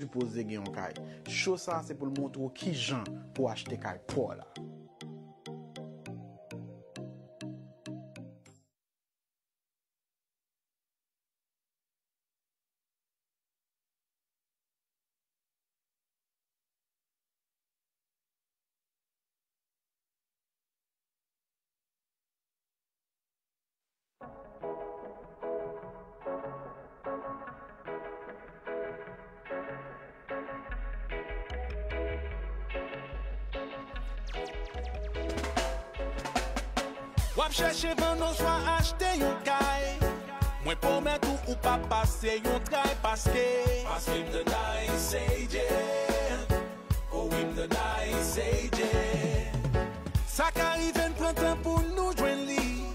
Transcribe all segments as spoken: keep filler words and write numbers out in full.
sipoze gen yon kay. Show sa a se pou l montre w kijan pou w achte kay pa w la. W ap chèche vann oswa achte yon kay? Mwen pwomèt ou, ou p ap pase yon tray paske, paske m The Nice Agent. Oh wi, m The Nice Agent. Sa ka rive n pran tan pou nou jwenn li,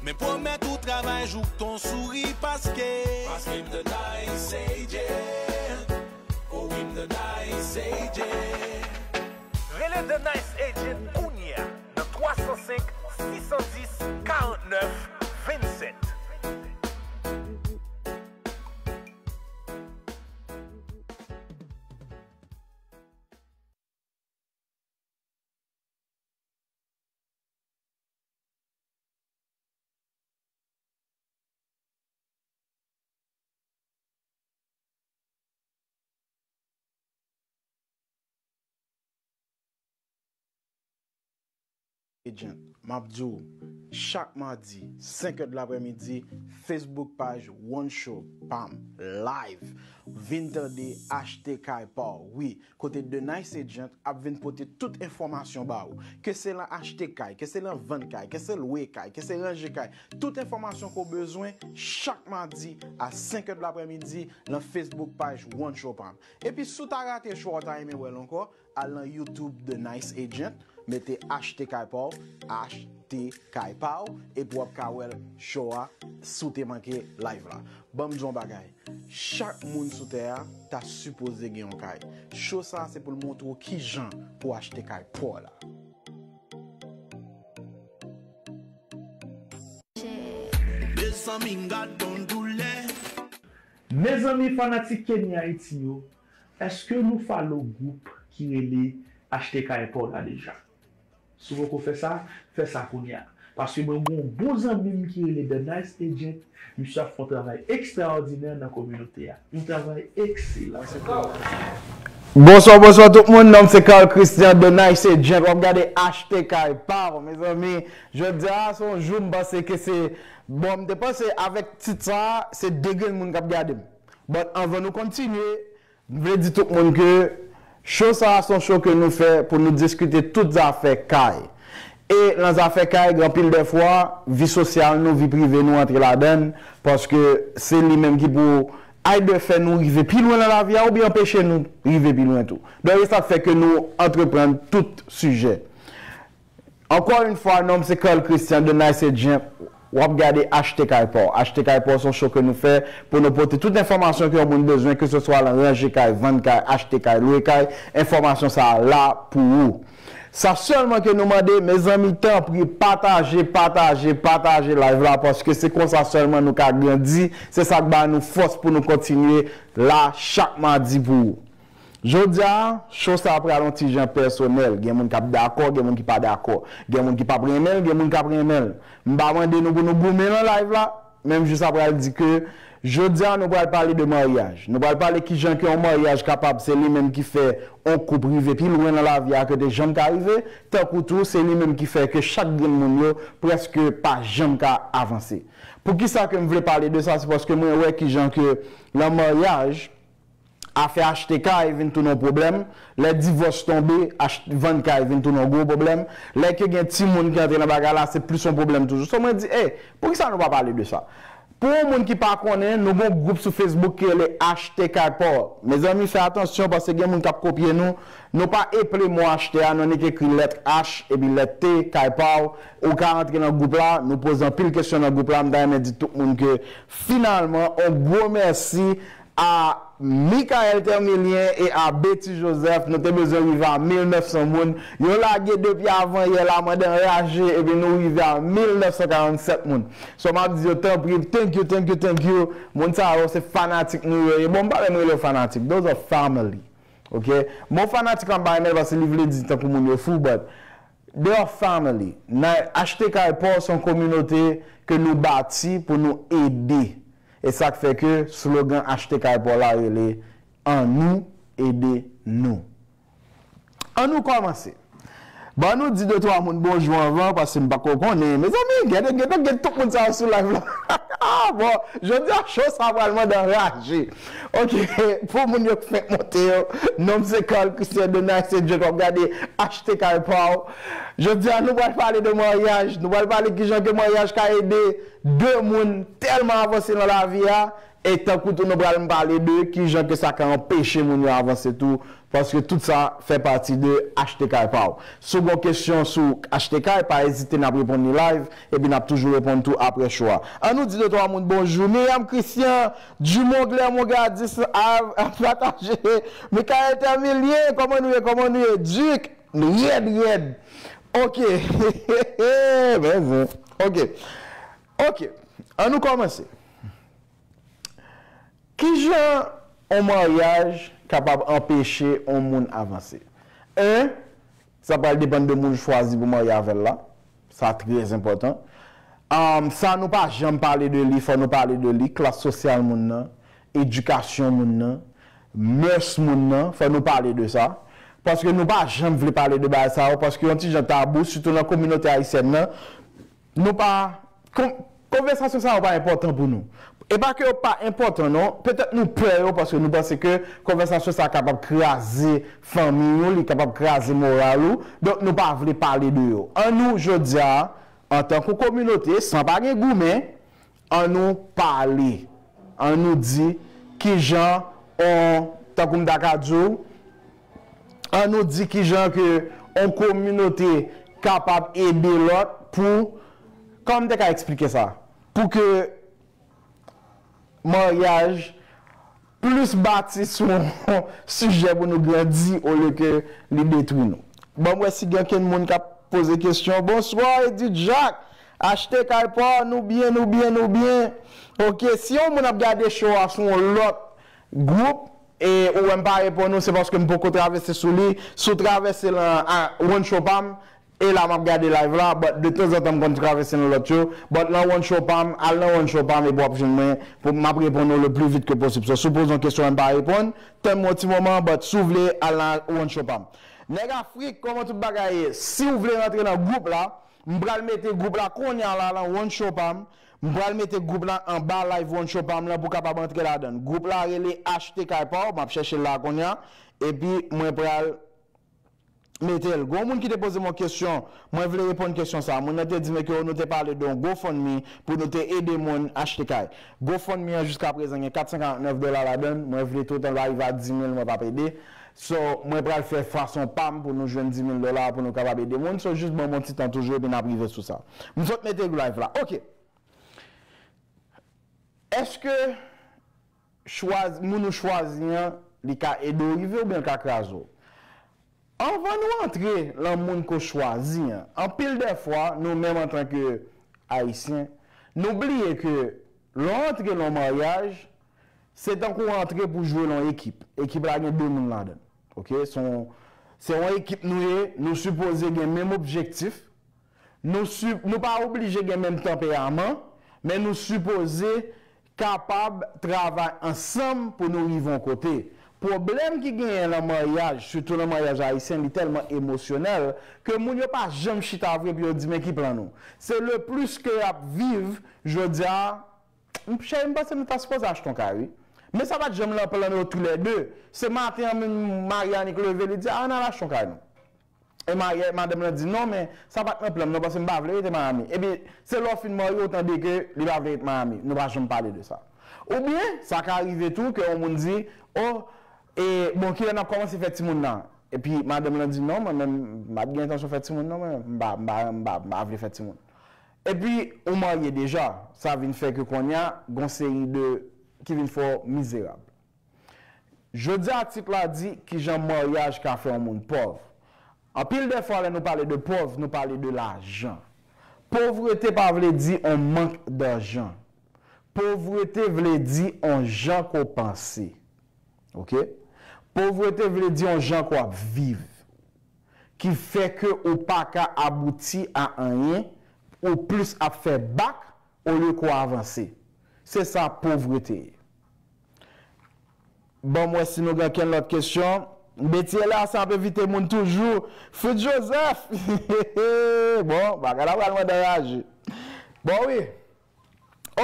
men pwomèt ou travay jouk ton souri paske, paske m The Nice Agent. Oh wi, m The Nice Agent. Rele The Nice Agent kounye a nan twa san senk, sis san dis, karant nèf, vennsèt. Agent, m ap di w, chak madi, senk è de laprèmidi, Facebook paj One Show pa m live. Vin tande, achte kay pa w. Wi, kote The Nice Agent ap vin pote tout enfòmasyon ba ou. Ke se lan achte kay, ke se lan vann kay, ke se lwe kay, ke se ranje kay, tout enfòmasyon ke w bezwen chak madi a senk è de laprèmidi lan Facebook paj One Show pa m. Epi si w ta rate show a, w ta renmen wè l ankò, al lan YouTube The Nice Agent, mete achte kay pa w, achte kay pa w, epi w ap ka wè l show a si w te manke live la. Ban m di w yon bagay, chak moun sou tè a ta sipoze gen yon kay. Show sa a se pou l montre w kijan pou w achte kay pa w la. Mezanmi, m gad yon doulè. Mezanmi, fanatik Kenny Haiti yo, èske nou follow gwoup ki rele Achte Kay Pa W la deja? Si w poko fè sa, fè sa kounye a. Paske mwen gen yon bon zanmi m ki rele The Nice Agent. Misye ap fè yon travay ekstraòdinè nan kominote a. Yon travay ekselan. Bonswa, bonswa tout moun. Non m se Carl Christian, The Nice Agent. W ap gade Achte Kay Pa W, mezanmi. Jodi a, se yon jou m panse ke se, bon, m te panse avèk tit sa a, se de grenn moun k ap gade m. But anvan nou kontinye, m vle di tout moun ke show sa a se yon show ke nou fè pou nou diskite tout zafè kay. E lan zafè kay, gen anpil dèfwa, vi sosyal nou, vi prive nou antre ladan l, paske se li menm ki pou either fè nou rive pi lwen lan lavi a oubyen anpeche nou rive pi lwen tou. Donk, e sa k fè ke nou antreprann tout sijè. Ankò yon fwa, non m se Carl Christian, The Nice Agent. W ap gade Achte Kay Pa W. Achte Kay Pa W se yon show ke nou fè pou nou pote tout enfòmasyon ke yon moun bezwen, ke se swa lan ranje kay, vann kay, achte kay, lwe kay, enfòmasyon sa a la pou ou. Sa sèlman ke nou mande, mezanmi, tanpri, pataje, pataje, pataje live la, paske se konsa sèlman nou ka grandi, se sa k ba nou fòs pou nou kontinye la chak madi pou ou. Jodi a, show sa a pral yon ti jan pèsonèl. Gen moun k ap dakò, gen moun ki pa dakò. Gen moun ki p ap renmen l, gen moun k ap renmen l. M pa mande nou pou nou goumen nan live la, men m jis ap pral di ke jodi a nou pral pale de maryaj. Nou pral pale kijan ke yon maryaj kapab se li menm ki fè yon koup rive pi lwen nan lavi a ke te janm ka rive, tankou tou se li menm ki fè ke chak grenn moun yo prèske pa janm ka avanse. Poukisa ke m vle pale de sa? Se paske mwen wè kijan ke lan maryaj, afè achte kay vin tounen yon pwoblèm. Lè divòs tonbe, ach-, vann kay vin tounen yon gwo pwoblèm. Lè ke gen timoun ki antre nan bagay la, se plis yon pwoblèm toujou. So, mwen di, "Ey, poukisa nou pa pale de sa?" Pou yon moun ki pa konnen, nou gen yon gwoup sou Facebook ki rele Achte Kay Pa W. Mezanmi, fè atansyon, paske gen moun k ap kopye nou. Nou pa eple mo achte a, nou annik ekri lèt H epi lèt T, Kay Pa W. Ou ka antre nan gwoup la, nou poze anpil kesyon nan gwoup la. M ta renmen di tout moun ke finalman, yon gwo mèsi a Michael Termilien e a Betty Joseph, nou te bezwen rive a mil nèf san moun. Yo lage depi avan yè la, mwen anraje, epi nou rive a mil nèf san karannsèt moun. So, m ap di yo, tanpri, thank you, thank you, thank you. Moun sa yo, se fanatik nou yo ye. Bon, m pa menm rele yo fanatik. Those are family. Ok? Mo fanatik an bay men paske li vle di tankou moun yo fou, but they are family. Nan Achte Kay Paw se yon kominote ke nou bati pou nou ede. E sa k fè ke slogan Achte Kay Paw la rele Annou ede nou. Annou kòmanse. Ban nou di de twa moun bonjou anvan, paske m pa ko konnen. Mezanmi, gade, gade, gade tout moun sa yo sou live la. Bon, jodi a show sa pral mande anraje. Ok, pou moun yo k fenk monte yo, non m se Carl Christian Donay, se John w ap gade Achte Kay Paw. Jodi a nou pral pale de maryaj, nou pral pale kijan ke maryaj ka ede de moun tèlman avanse nan lavi a, e tankou tou nou pral pale de kijan ke sa ka anpeche moun yo avanse tou, paske tout sa fè pati de Achte Kay Paw. Si w gen kesyon sou Achte Kay, pa ezite, n ap reponn li live, epi n ap toujou reponn tou apre show a. Annou di de twa moun bonjou. Myriam Christian, Dumont Clermont Gladys, a, a pataje. Michael Termilien, kòman nou ye, kòman nou ye? Duc, rèd, rèd. Ok. Men, ok. Ok. Annou kòmanse. Kijan yon maryaj kapab anpeche yon moun avanse? En, sa pral depann de moun ou chwazi pou marye avè l la. Sa trè enpòtan. Um, sa nou pa janm pale de li, fò nou pale de li, klas sosyal moun nan, edikasyon moun nan, mès moun nan, fò nou pale de sa. Paske nou pa janm vle pale de bagay sa yo, paske yon ti jan tabou, sitou nan kominote ayisyèn nan, nou pa, kon, konvèsasyon sa yo pa enpòtan pou nou. E pa ke yo pa enpòtan non, petèt nou pè yo paske nou panse ke konvèsasyon sa kapab kraze fanmi ou, li kapab kraze moral ou, donk nou pa vle pale de yo. Annou, jodi a, antankou kominote, san pa gen goumen, annou pale. Annou di kijan on, tankou m ta ka di w, annou di kijan ke on kominote kapab ede lòt pou, kòman m te ka eksplike sa? Pou ke maryaj plis bati sou yon sijè pou nou grandi olye ke li detwi nou. Ban m wè si gen kenn moun k ap poze kesyon. Bonswa, Edith Jacques. Achte Kay Paw, nou byen, nou byen, nou byen. Ok, si yon moun ap gade show a sou yon lòt gwoup, e ou wè m pa reponn ou, se paske m poko travèse sou li. Si w travèse lan a, one show pa m, e la m ap gade live la, but de tanzantan m konn travèse nan lòt yo, but lan one show pa m, al nan one show pa m epi w ap jwenn mwen, pou m ap reponn ou le plus vite que possible. So, si w poze yon kesyon m pa reponn, tann mwen yon ti moman, but si w vle, al nan one show pa m. Nèg Afrik, kòman tout bagay ye? Si w vle rantre nan gwoup la, m pral mete gwoup la kounye a la lan one show pa m. M pral mete gwoup la anba live one show pa m lan pou w kapab antre ladan l. Gwoup la rele Achte Kay Paw, m ap chèche l la kounye a, epi mwen pral mete l. Gen yon moun ki te poze m yon kesyon, mwen vle reponn kesyon sa. Moun nan te di m ke nou te pale de yon GoFundMe pou nou te ede moun achte kay. GoFundMe an jiska prezan gen kat san karant nèf dola ladan l, mwen vle toutan l pa rive a dis mil, mwen p ap ede. So, mwen pral fè fason pa m pou nou jwenn dis mil dola pou nou kapab ede moun. So, jis ban m yon ti tan toujou epi n ap rive sou sa. M sot mete live la. Ok. Èske chwazi, moun ou chwazi an, li ka ede w rive oubyen l ka kraze w? Anvan nou antre lan moun ke w chwazi an, anpil dè fwa, nou menm antanke Ayisyen, nou bliye ke lè w antre lan maryaj, se tankou w antre pou jwe lan ekip. Ekip la gen de moun ladan l. Ok? Se yon, se yon ekip nou ye, nou sipoze gen menm objektif, nou, si, nou pa oblije gen menm tanperaman, men nou sipoze kapab travay ansanm pou nou rive yon kote. Pwoblèm ki genyen lan maryaj, sitou lan maryaj ayisyen, li tèlman emosyonèl ke moun yo pa janm chita vre pou yo di men ki plan nou. Se le plus ke y ap viv, jodi a, m, cheri, m panse nou ta sipoze achte yon kay, wi. Men sa pa t janm lan plan yo toulède. Se maten an menm, mari Annik leve, li di, a, ann al achte yon kay, non. E madanm lan di, non, men sa pa t nan plan m, non, paske m pa vle rete Miami. Epi, se lè w fin marye, w tande ke li pa vle rete Miami. Nou pa janm pale de sa. Oubyen, sa ka rive tou ke yon moun di, o, e, bon, kilè n ap kòmanse fè timoun nan? Epi, madanm lan di, non, mwen menm, m pa t gen entansyon fè timoun, non, mwen menm, m pa, m pa, m pa, m pa vle fè timoun. Epi, ou marye deja, sa vin fè ke kounye a, gon seri de, ki vin fè w mizerab. Jodi a tit la di kijan maryaj ka fè yon moun pòv. Anpil dè fwa lè nou pale de pòv, nou pale de lajan. Povrete pa vle di on mank dajan. Povrete vle di on jan ke w panse. Oke? Povrete vle di on jan ke w ap viv. Ki fè ke ou pa ka abouti a anyen, ou plis ap fè bak olye ke w avanse. Se sa povrete ye. Ban m wè si nou gen kenn lòt kesyon. Betty Elias ap envite moun toujou. Fritz Joseph! Bon, bagay la pral mande anraje. Bon, wi.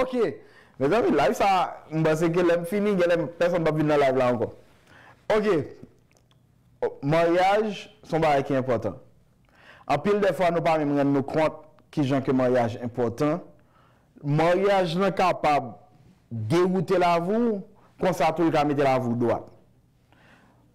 Oke. Mezanmi, live sa, m panse ke lè m fini, genlè pèsonn p ap vin nan live la ankò. Oke. Maryaj, se yon bagay ki enpòtan. Anpil dè fwa, nou pa menm rann nou kont kijan ke maryaj enpòtan. Maryaj lan kapab dewoute lavi w, konsa tou l ka mete lavi w dwat.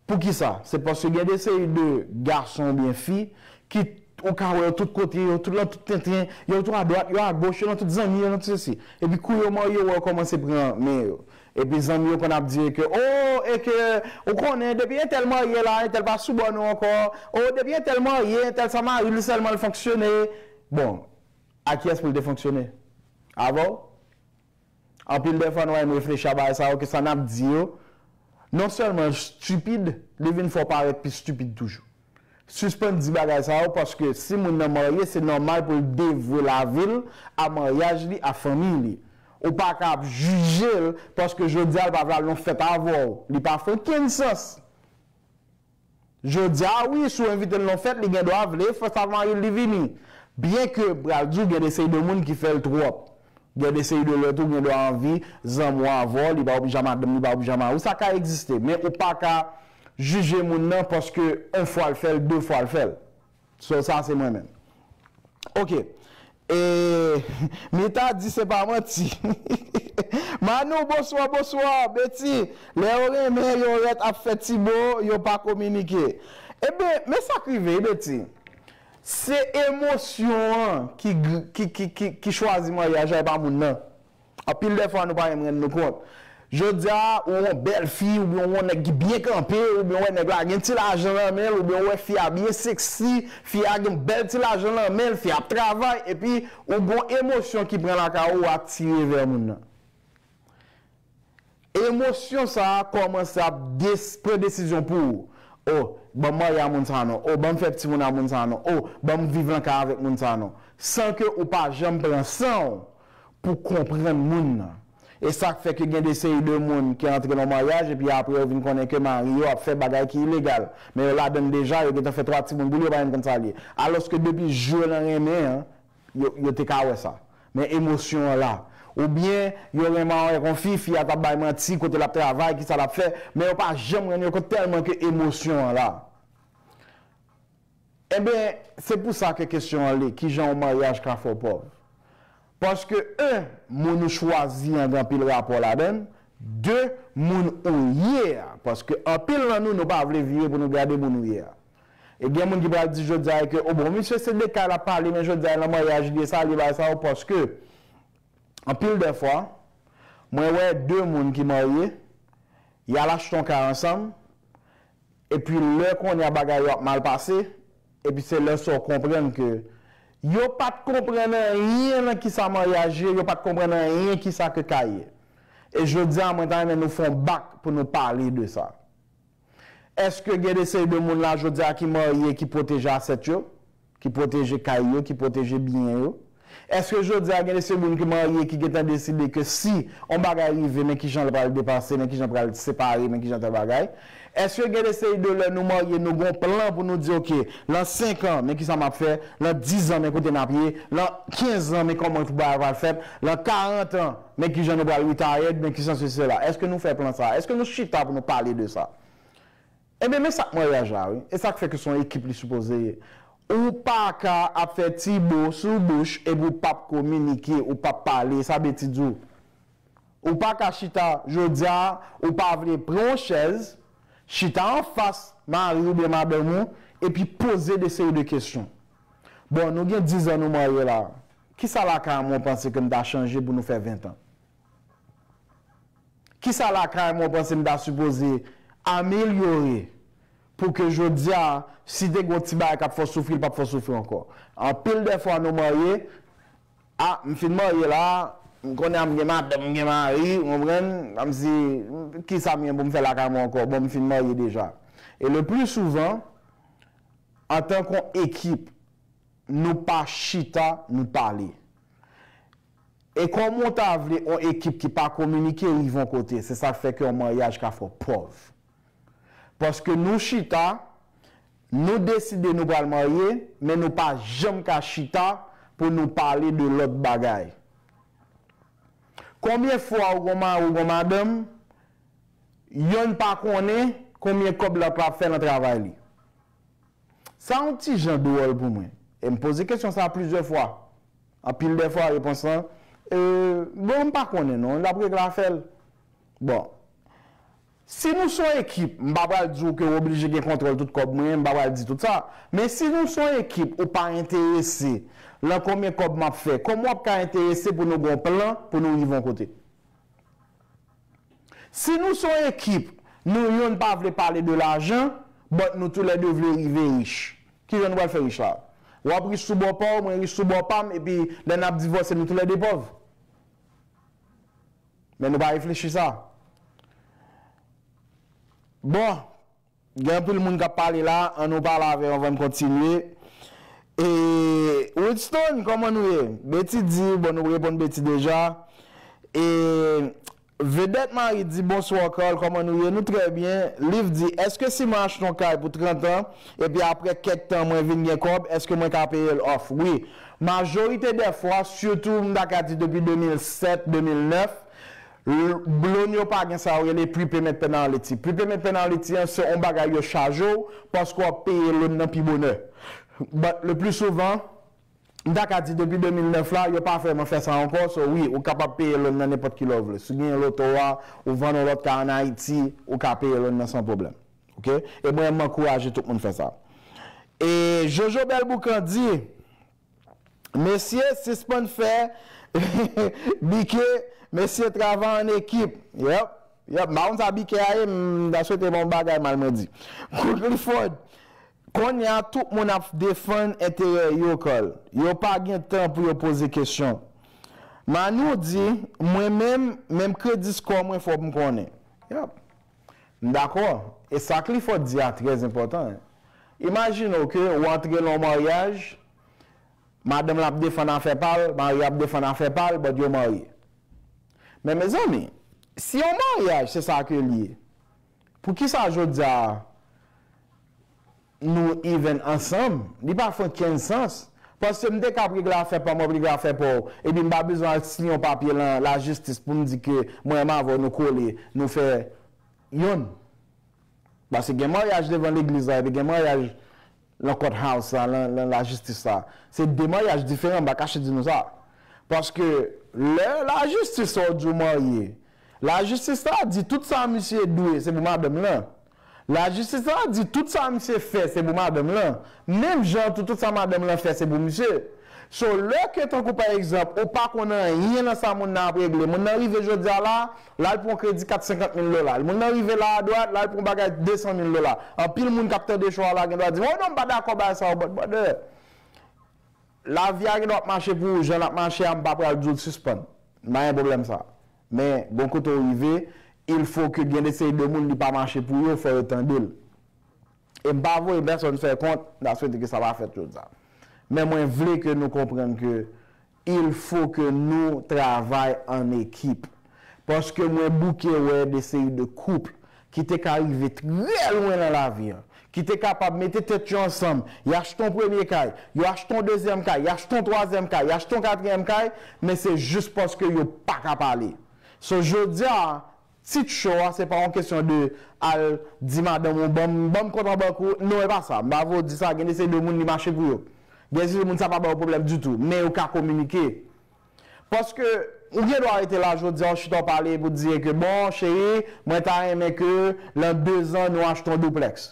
Poukisa? Se paske gen de seri de gason oubyen fi ki ou ka wè yo tout kote, yo tout lan tout tenten, yo tou adwat, yo agoch, yo lan tout zanmi, yo lan tout sesi. Epi kou yo marye, ou wè yo kòmanse pran men yo. Epi zanmi yo konn ap di ke, o, e ke, ou konnen, depi entèl marye la, entèl pa sou bò nou ankò, o, depi entèl marye, entèl sa mari l sèlman l fonksyone. Bon, a kiyès pou l te fonksyone? Avè w? Anpil dè fwa nou pa menm reflechi a bagay sa yo, ke sa n ap di yo, non sèlman stipid, li vin fè w parèt pi stipid toujou. Sispann di bagay sa yo, paske si moun nan marye, se nòmal pou l devwe lavi l a maryaj li, a fanmi li. Ou pa ka ap jije l, paske jodi a l pa vle al nan fèt avè w. Li pa fè okenn sans. Jodi a, wi, si w envite l nan fèt, li gen dwa vle fè sa mari l li vini. Byenke, m pral di w, gen de seri de moun ki fè l twòp. Gen de seri de lè tou, gen dwa anvi zanmi w avè w, li pa oblije a madanm, li pa oblije a mari w, sa ka egziste. Men ou pa ka jije moun nan paske yon fwa l fè l, de fwa l fè l. So, sa se mwen menm. Oke. E, Mita di se pa manti. Manou, bonswa, bonswa. Betty, lè yo renmen, yo rèt ap fè ti bo, yo pa kominike. Ebyen, men sa k rive, Betty. Se emosyon an ki, gr- ki, ki, ki, ki chwazi maryaj la, e pa moun nan. Anpil dè fwa, nou pa menm rann nou kont. Jodi a, ou yon bèl fi, oubyen ou yon nèg ki byen kanpe, oubyen ou wè nèg la gen ti lajan nan men l, oubyen ou wè fi a byen seksi, fi a gen bèl ti lajan nan men l, fi a ap travay, epi ou gon emosyon ki pran lakay ou, ou atire vè moun nan. Emosyon sa a kòmanse ap des- pran desizyon pou ou. O, ban m marye a moun sa non. O, ban m fè timoun a moun sa non. O, ban m viv nan kay avèk moun sa non. San ke ou pa janm pran san w pou konprann moun nan. E sa k fè ke gen de seri de moun ki antre nan maryaj epi apre yo vin konnen ke mari yo ap fè bagay ki ilegal. Men yo ladann deja, yo gentan fè twa timoun pou li, yo pa menm konn sa l ye. Alòske depi jou yo nan renmen an, yo, yo te ka wè sa. Men emosyon an la. Oubyen yo renmen avèk yon fi, fi a t ap bay manti, kote l ap travay, kisa l ap fè, men yo pa janm rann yo kont tèlman ke emosyon an la. Enben, se pou sa ke kesyon an li, kijan yon maryaj ka fè w pòv? Paske, en, moun ou chwazi an gen anpil rapò ladan l, de, moun ou ye a. Paske anpil nan nou, nou pa vle vire pou nou gade moun ou ye a. E gen moun ki pral di jodi a ke, o bon, misye se de kay l ap pale, men jodi a nan maryaj li ye, sa li ye, bagay sa yo, paske anpil dè fwa, mwen wè de moun ki marye, y al achte yon kay ansanm, epi lè kounye a bagay yo ap mal pase, epi se lè sa w konprann ke yo pa t konprann anyen nan kisa maryaj ye, yo pa t konprann anyen kisa ke kay ye. E jodi a, mwen ta renmen nou fè yon bak pou nou pale de sa. Èske gen de seri de moun la jodi a ki marye, ki pwoteje asèt yo, ki pwoteje kay yo, ki pwoteje byen yo? Èske jodi a gen de seri moun ki marye, ki gentan deside ke si yon bagay rive, men kijan l pral depase, men kijan pral separe, men kijan tèl bagay? Èske gen de seri de lè nou marye, nou gon plan pou nou di, oke, lan senk an, men kisa m ap fè, lan diz an, men kote n ap ye, lan kenz an, men kòman pou bagay pral fèt, lan karant an, men kijan nou pral retired, men kijan sesi sela? Èske nou fè plan sa? Èske nou chita pou nou pale de sa? Enben, men sa k maryaj la, wi. E sa k fè ke se yon ekip li sipoze ye. Ou pa ka ap fè ti bo sou bouch epi ou p ap kominike, ou p ap pale, sa Betty di w. Ou pa ka chita, jodi a, ou pa vle pran yon chèz, chita anfas mari oubyen madanm ou, epi poze de seri de kesyon. Bon, nou gen diz an nou marye la. Kisa lakay mwen w panse ke m ta chanje pou nou fè ven an? Kisa lakay mwen w panse m ta sipoze amelyore pou ke jodi a, si te gen yon ti bagay k ap fè w soufri, li p ap fè w soufri ankò. Anpil dè fwa nou marye, a, m fin marye la, m konnen m gen madanm, m gen mari, ou konprann? Kòmsi, kisa m gen pou m fè lakay mwen ankò? Bon, m fin marye deja. E le pli souvan, antan k yon ekip, nou pa chita, nou pale. E kòman w ta vle yon ekip ki pa kominike rive yon kote? Se sa k fè ke yon maryaj ka fè w pòv. Paske nou chita, nou deside nou pral marye, men nou pa janm ka chita pou nou pale de lòt bagay. Konbyen fwa ou gon mari, ou gon madanm, yonn pa konnen konbyen kòb lòt la ap fè nan travay li? Sa yon ti jan dwòl pou mwen. E m poze kesyon sa a plizyè fwa. Anpil dè fwa, repons lan, e, bon, m pa konnen non, l ap regle afè l. Bon, si nou s on ekip, m pa pral di w ke w oblije gen kontwòl tout kòb mwen, m pa pral di tout sa. Men si nou s on ekip, ou pa enterese lan konbyen kòb m ap fè, kòman w ap ka enterese pou nou gen yon plan pou nou rive yon kote? Si nou s on ekip, nou yonn pa vle pale de lajan, but nou toulède vle rive rich. Kijan nou pral fè rich la? W ap rich sou bò pa w, mwen rich sou bò pa m, epi lè n ap divòse, nou toulède pòv. Men nou pa reflechi sa. Bon, gen anpil moun k ap pale la, an nou pale avè yo anvan n kontinye. E, Winston, kòman nou ye? Betty di, bon, nou reponn Betty deja. E, Vedette Marie di, bonswa Carl, kòman nou ye? Nou trè byen. Liv di, èske si mwen achte yon kay pou trant an, epi apre kèk tan mwen vin gen kòb, èske mwen ka peye l off? Wi. Majorite dè fwa, sitou m ta ka di depi de mil sèt, de mil nèf, l-, loan yo pa gen sa yo rele prepayment penalty. Prepayment penalty an se yon bagay yo chaje w paske w ap peye loan nan pi bonè. But le pli souvan, m ta ka di depi de mil nèf la, yo pa vrèman fè sa ankò. So wi, ou kapab peye loan nan nenpòt ki lè w vle. Si w genyen loto a, ou vann yon lòt kay ann Ayiti, ou ka peye loan nan san pwoblèm. Oke? E mwen, m ankouraje tout moun fè sa. E Jojo Bèlboukan di, mesye, sispann fè bike, mesye, travay an ekip. Yep, yep, m pa konn sa bike a ye, m ta swete m yon bagay mal mwen di. Clifford, kounye a tout moun ap defann enterè yo, Carl. Yo pa gen tan pou yo poze kesyon. Manou di, mwen menm, menm kredi score mwen fòk m konnen. Yep. M dakò. E sa Clifford di a trè enpòtan. Imajine w ke w antre nan yon maryaj, madanm lan ap defann afè pa l, mari a ap defann afè pa l, but yo marye. Men mezanmi, si yon maryaj se sa ke l ye, poukisa jodi a nou even ansanm? Li pa fè okenn sans. Paske m te ka ap regle afè pa m, w ap regle afè pa w, epi m pa bezwen al siyen yon papye lan lajistis pou m di ke mwen menm avè w nou kole, nou fè yonn. Paske gen maryaj devan legliz la, epi gen maryaj lan courthouse la, lan, lan lajistis la. Se de maryaj diferan, m pa kache di nou sa. Paske lè lajistis la w di w marye, lajistis la di tout sa misye dwe, se pou madanm lan. Lajistis la di tout sa misye fè, se pou madanm lan. Menm jan tou, tout sa madanm lan fè, se pou misye. So, lè ke tankou pa egzanp, ou pa konn anyen nan sa moun nan ap regle, moun nan rive jodi a la, l al pran kredi kat senkant mil dola. Moun nan rive la adwat, l al pran bagay de san mil dola. Anpil moun k ap tande show a la gen dwa di, oh non, m pa dakò bagay sa yo, but brother, lavi a gen dwa ap mache pou ou, jan l ap mache a, m pa pral di w l sispann. M pa gen pwoblèm sa. Men, gon kote w rive, il faut que gen de seri de moun li pa mache pou yo, fò yo tande l. E m pa voye pèsonn fè kont, m ta swete ke sa pa fèt jodi a. Men mwen vle ke nou konprann ke il faut que nou travay an ekip. Paske mwen bouke wè de seri de koup ki te ka rive trè lwen nan lavi an, ki te kapab mete tèt yo ansanm, y achte yon premye kay, yo achte yon dezyèm kay, y achte yon twazyèm kay, y achte yon katriyèm kay, men se jis paske yo pa ka pale. So, jodi a, tit show a, se pa yon kesyon de al di madanm ou, ban m, ban m kont an bank ou. Non, e pa sa. M pa vle w di sa. Gen de seri de moun li mache pou yo. Gen de seri de moun sa pa ba yo pwoblèm ditou. Men yo ka kominike. Paske ou gen dwa rete la jodi a, w chita w pale pou di ke, bon, cheri, mwen ta renmen ke lan de zan nou achte yon duplex.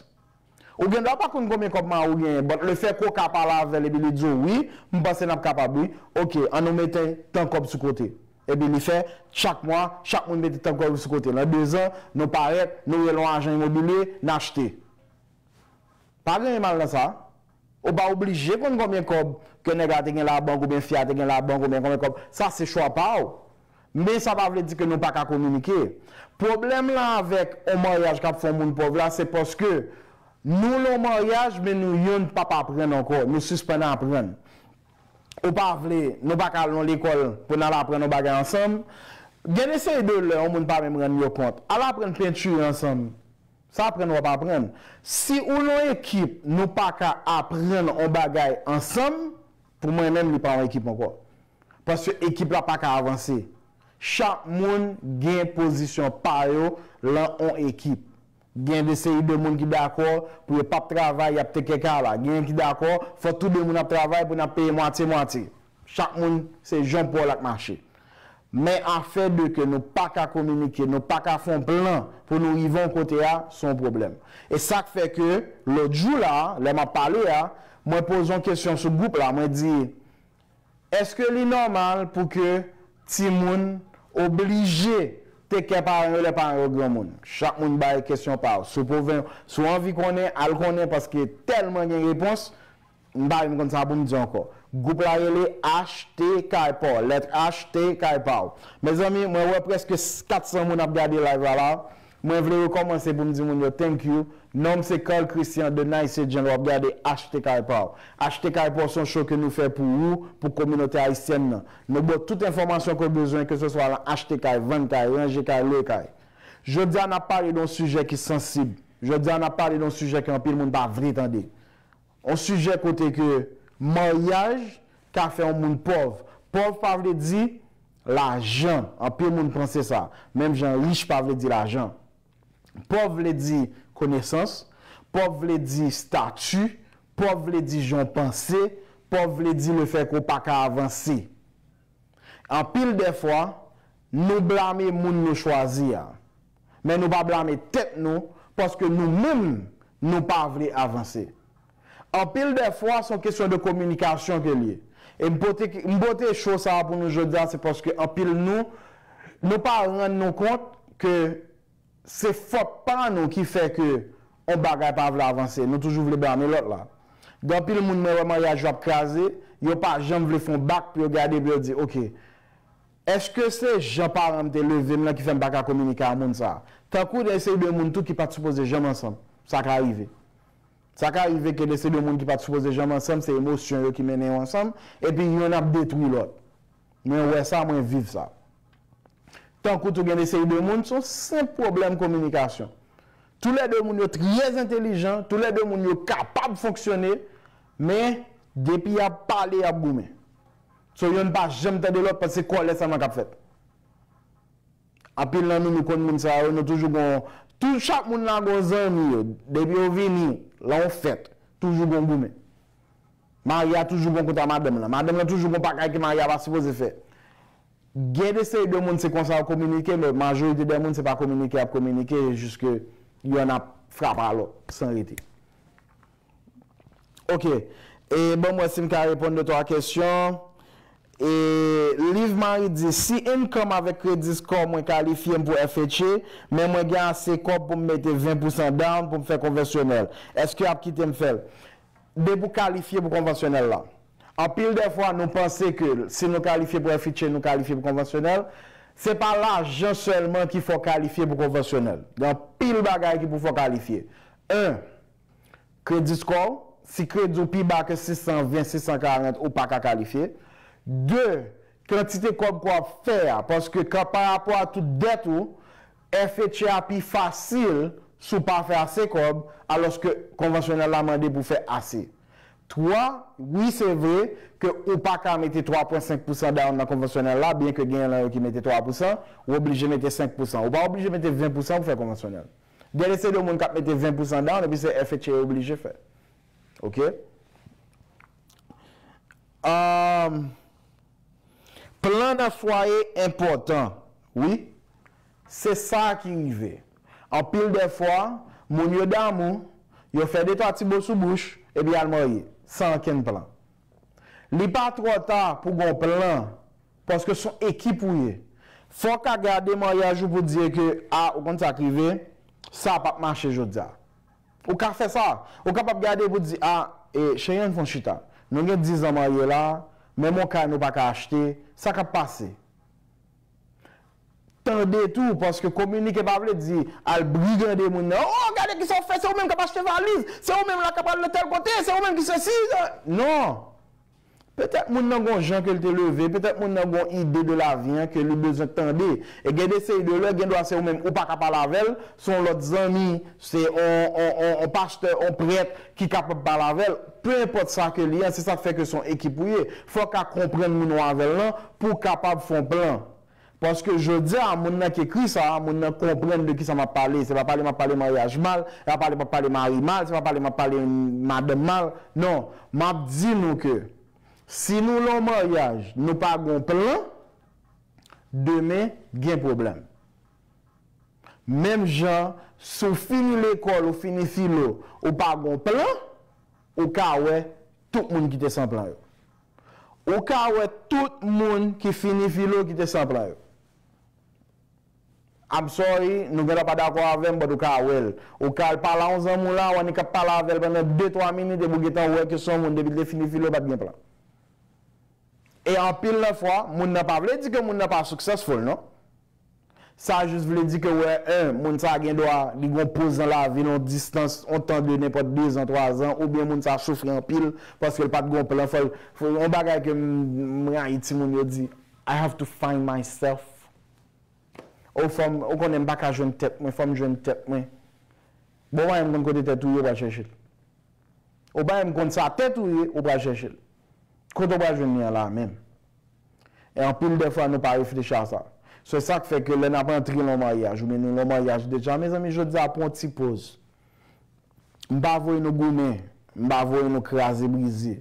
Ou gen dwa pa konn konbyen kòb mari w genyen, but le fè ke w ka pale avè l epi li di w, wi, m panse n ap kapab, wi. Oke, ann nou mete tan kòb sou kote. Epi li fè, chak mwa, chak moun mete tank kòb sou kote. Nan dezan, nou parèt, nou rele yon ajan imobilye, n achte. Pa gen mal nan sa. Ou pa oblije konn konbyen kòb ke nèg la te gen labank oubyen fi a te gen labank oubyen konbyen kòb. Sa se chwa pa w. Men sa pa vle di ke nou pa ka kominike. Pwoblèm lan avèk yon maryaj k ap fè yon moun pòv la, se paske nou nan yon maryaj, men nou youn p ap aprann ankò. Nou sispann aprann. Ou pa vle, nou pa ka al nan lekòl pou n al aprann yon bagay ansanm. Gen de seri de lè yon moun pa menm rann yo kont. Al aprann pentire ansanm. Sa aprann w ap aprann. Si ou nan ekip, nou pa ka aprann yon bagay ansanm, pou mwen menm, li pa yon ekip ankò. Paske ekip la pa ka avanse. Chak moun gen pozisyon pa yo lan yon ekip. Gen de seri de moun ki dakò pou yo p ap travay, y ap teke kay la. Gen ki dakò, fò tou de moun ap travay pou n ap peye mwatye mwatye. Chak moun, se jan pwòl ak mache. Men afè de ke nou pa ka kominike, nou pa ka fè yon plan pou nou rive yon kote a, se yon pwoblèm. E sa k fè ke lòt jou la, lè m ap pale a, mwen poze yon kesyon sou gwoup la, mwen di, èske li nòmal pou ke timoun oblije teke paran yo lè paran yo granmoun? Chak moun bay kesyon pa yo. Si w pwovens, si w anvi konnen, al konnen paske tèlman gen repons, m pa menm konn sa pou m di ankò. Gwoup la rele Achte Kay Pa W, lèt H, T, Kay Pa W. Mezanmi, mwen wè prèske kat san moun ap gade live la la. Mwen vle rekòmanse pou m di moun yo thank you. Non m se Carl Christian de Nice Agent, w ap gade Achte Kay Pa W. Achte Kay Pa W se yon show ke nou fè pou ou, pou kominote ayisyèn nan. Nou ba w tout enfòmasyon ke w bezwen, ke se swa lan achte kay, vann kay, ranje kay, lwe kay. Jodi a, n ap pale de yon sijè ki sansib. Jodi a, n ap pale de yon sijè ke anpil moun pa vle tande. Yon sijè kote ke maryaj ka fè yon moun pòv. Pòv pa vle di lajan. Anpil moun panse sa. Menm jan rich pa vle di lajan. Pòv vle di konesans, pòv vle di stati, pòv vle di jan w panse, pòv vle di lefètke w pa ka avanse. Anpil dèfwa, nou blame moun nou chwazi a. Men nou pa blame tèt nou, paske nou menm, nou pa vle avanse. Anpil dèfwa, se yon kesyon de kominikasyon ke l ye. E m pote, m pote show sa a pou nou jodi a, se paske anpil nou, nou pa rann nou kont ke se fòt pa nou ki fè ke yon bagay pa vle avanse. Nou toujou vle blame lòt la. Gen anpil moun mwen wè maryaj yo ap kraze, yo pa janm vle fè yon bak pou yo gade pou yo di, oke, èske se jan paran m te leve m nan ki fè m pa ka kominike a moun sa a? Tankou de seri de moun tou ki pa t sipoze janm ansanm. Sa ka rive. Sa ka rive ke de seri de moun ki pa t sipoze janm ansanm, se emosyon yo ki mennen yo ansanm, epi yonn ap detwi lòt. Mwen wè sa, mwen viv sa. Tankou tou gen de seri de moun, se yon senp pwoblèm kominikasyon. Toulède moun yo trè entèlijan, toulède moun yo kapab fonksyone, men depi y ap pale, y ap goumen. So, yonn pa janm tande lòt, paske se kòlè sèlman k ap fèt. Anpil nan nou, nou konn moun sa yo, nou toujou gon, tou chak moun la gon zanmi yo. Depi yo vini, lan yon fèt, toujou gon goumen. Mari a toujou gon kont a madanm lan. Madanm lan toujou gon bagay ke mari a pa sipoze fè. Gen de seri de moun se konsa yo kominike, men majorite de moun se pa kominike y ap kominike, e jis ke yonn ap frape a lòt san rete. Oke. E ban m wè si m ka reponn de twa kesyon. E Liv Marie di, si income avèk kredi score mwen kalifye m pou F H A, men mwen gen ase kòb pou m mete ven pousan down pou m fè konvansyonèl, èske y ap kite m fè l? Depi w kalifye pou konvansyonèl la. Anpil dèfwa, nou panse ke si nou kalifye pou F H A, nou kalifye pou konvansyonèl. Se pa lajan sèlman ki fè w kalifye pou konvansyonèl. Gen anpil bagay ki pou fè w kalifye. En, kredi score w, si kredi w pi ba ke sis san ven, sis san karant, ou pa ka kalifye. De, kantite kòb ke w ap fè a, paske kan, pa rapò a tout dèt ou, F H A a pi fasil si w pa fè ase kòb, alòske konvansyonèl la mande pou w fè ase. Twa, wi, se vre ke ou pa ka mete twa pwen senk pousan down nan konvansyonèl la, byenke genyen lan yo ki mete twa pousan, ou oblije mete senk pousan. Ou pa oblije mete ven pousan pou fè konvansyonèl. Gen de seri de moun k ap mete ven pousan down, epi se F H A yo oblije fè. Oke? Ahn, plan nan fwaye enpòtan, wi. Se sa ki rive. Anpil dèfwa, moun yo damou, yo fè de twa ti mo sou bouch, epi y al marye, san okenn plan. Li pa twò ta pou gon plan Paske se yon ekip ou ye. Fò w ka gade maryaj ou pou di ke, a, ou konn sa k rive, sa p ap mache jodi a. Ou ka fè sa. Ou kapab gade pou di, a, e, cheri, ann fè yon chita. Nou gen diz an marye la, menm yon kay nou pa ka achte, sa k ap pase? Tande tou, paske kominike pa vle di al brigande moun nan. O, gade kisa w fè, se ou menm k ap achte valiz, se ou menm la k ap al nan tèl kote, se ou menm ki sesi. Non. Petèt moun nan gon jan ke l te leve, petèt moun nan gon ide de lavi an ke li bezwen tande. E gen de seri de lè, gen dwa se ou menm, ou pa ka pale avè l, se yon lòt zanmi, se on, on, on, on pastè, on prèt ki kapab pale avè l. Pe enpòt sa ke li an, se sa k fè ke se yon ekip ou ye. Fò w ka konprann moun ou avè l lan pou w kapab fè yon plan. Paske jodi a, moun nan ki ekri sa a, moun nan konprann de kisa m ap pale. Se pa pale m ap pale maryaj mal, se pa pale m ap pale mari mal, se pa pale m ap pale madanm mal. Non, m ap di nou ke si nou lan yon maryaj, nou pa gon plan, demen gen pwoblèm. Menm jan, si w fini lekòl, ou fini filo, ou pa gon plan, ou ka wè tout moun ki te san plan yo. Ou ka wè tout moun ki fini filo ki te san plan yo. I'm sorry, nou gentan pa dakò avè m, but ou ka wè l. Ou ka al pale a yon zanmi w la, ou annik ap pale avè l pandan de, twa minit, epi w gentan wè ke se yon moun, depi l te fini filo, l pa t gen plan. E anpil nan fwa, moun nan pa vle di ke moun nan pa successful, non. Sa jis vle di ke, wè, en, moun sa gen dwa, li gon poz nan lavi l, yon distans, yon tan de nenpòt de zan, twa zan, oubyen moun sa soufri anpil, paske l pa t gon plan, fò l, fò, yon bagay ke m, m rayi timoun yo di, I have to find myself. O, fò m, ou konnen m pa ka jwenn tèt mwen, fò m jwenn tèt mwen. Bon, mwen, m konn kote tèt ou ye, w pral chèche l. Ou pa menm konn sa tèt ou ye, ou pral chèche l. Kote w pral jwenn li an la menm? E anpil dè fwa, nou pa reflechi a sa. Se sa k fè ke lè n ap antre nan yon maryaj, oubyen nou nan yon maryaj deja, mezanmi, jodi a, pran yon ti poz. M pa voye nou goumen, m pa voye nou kraze brize.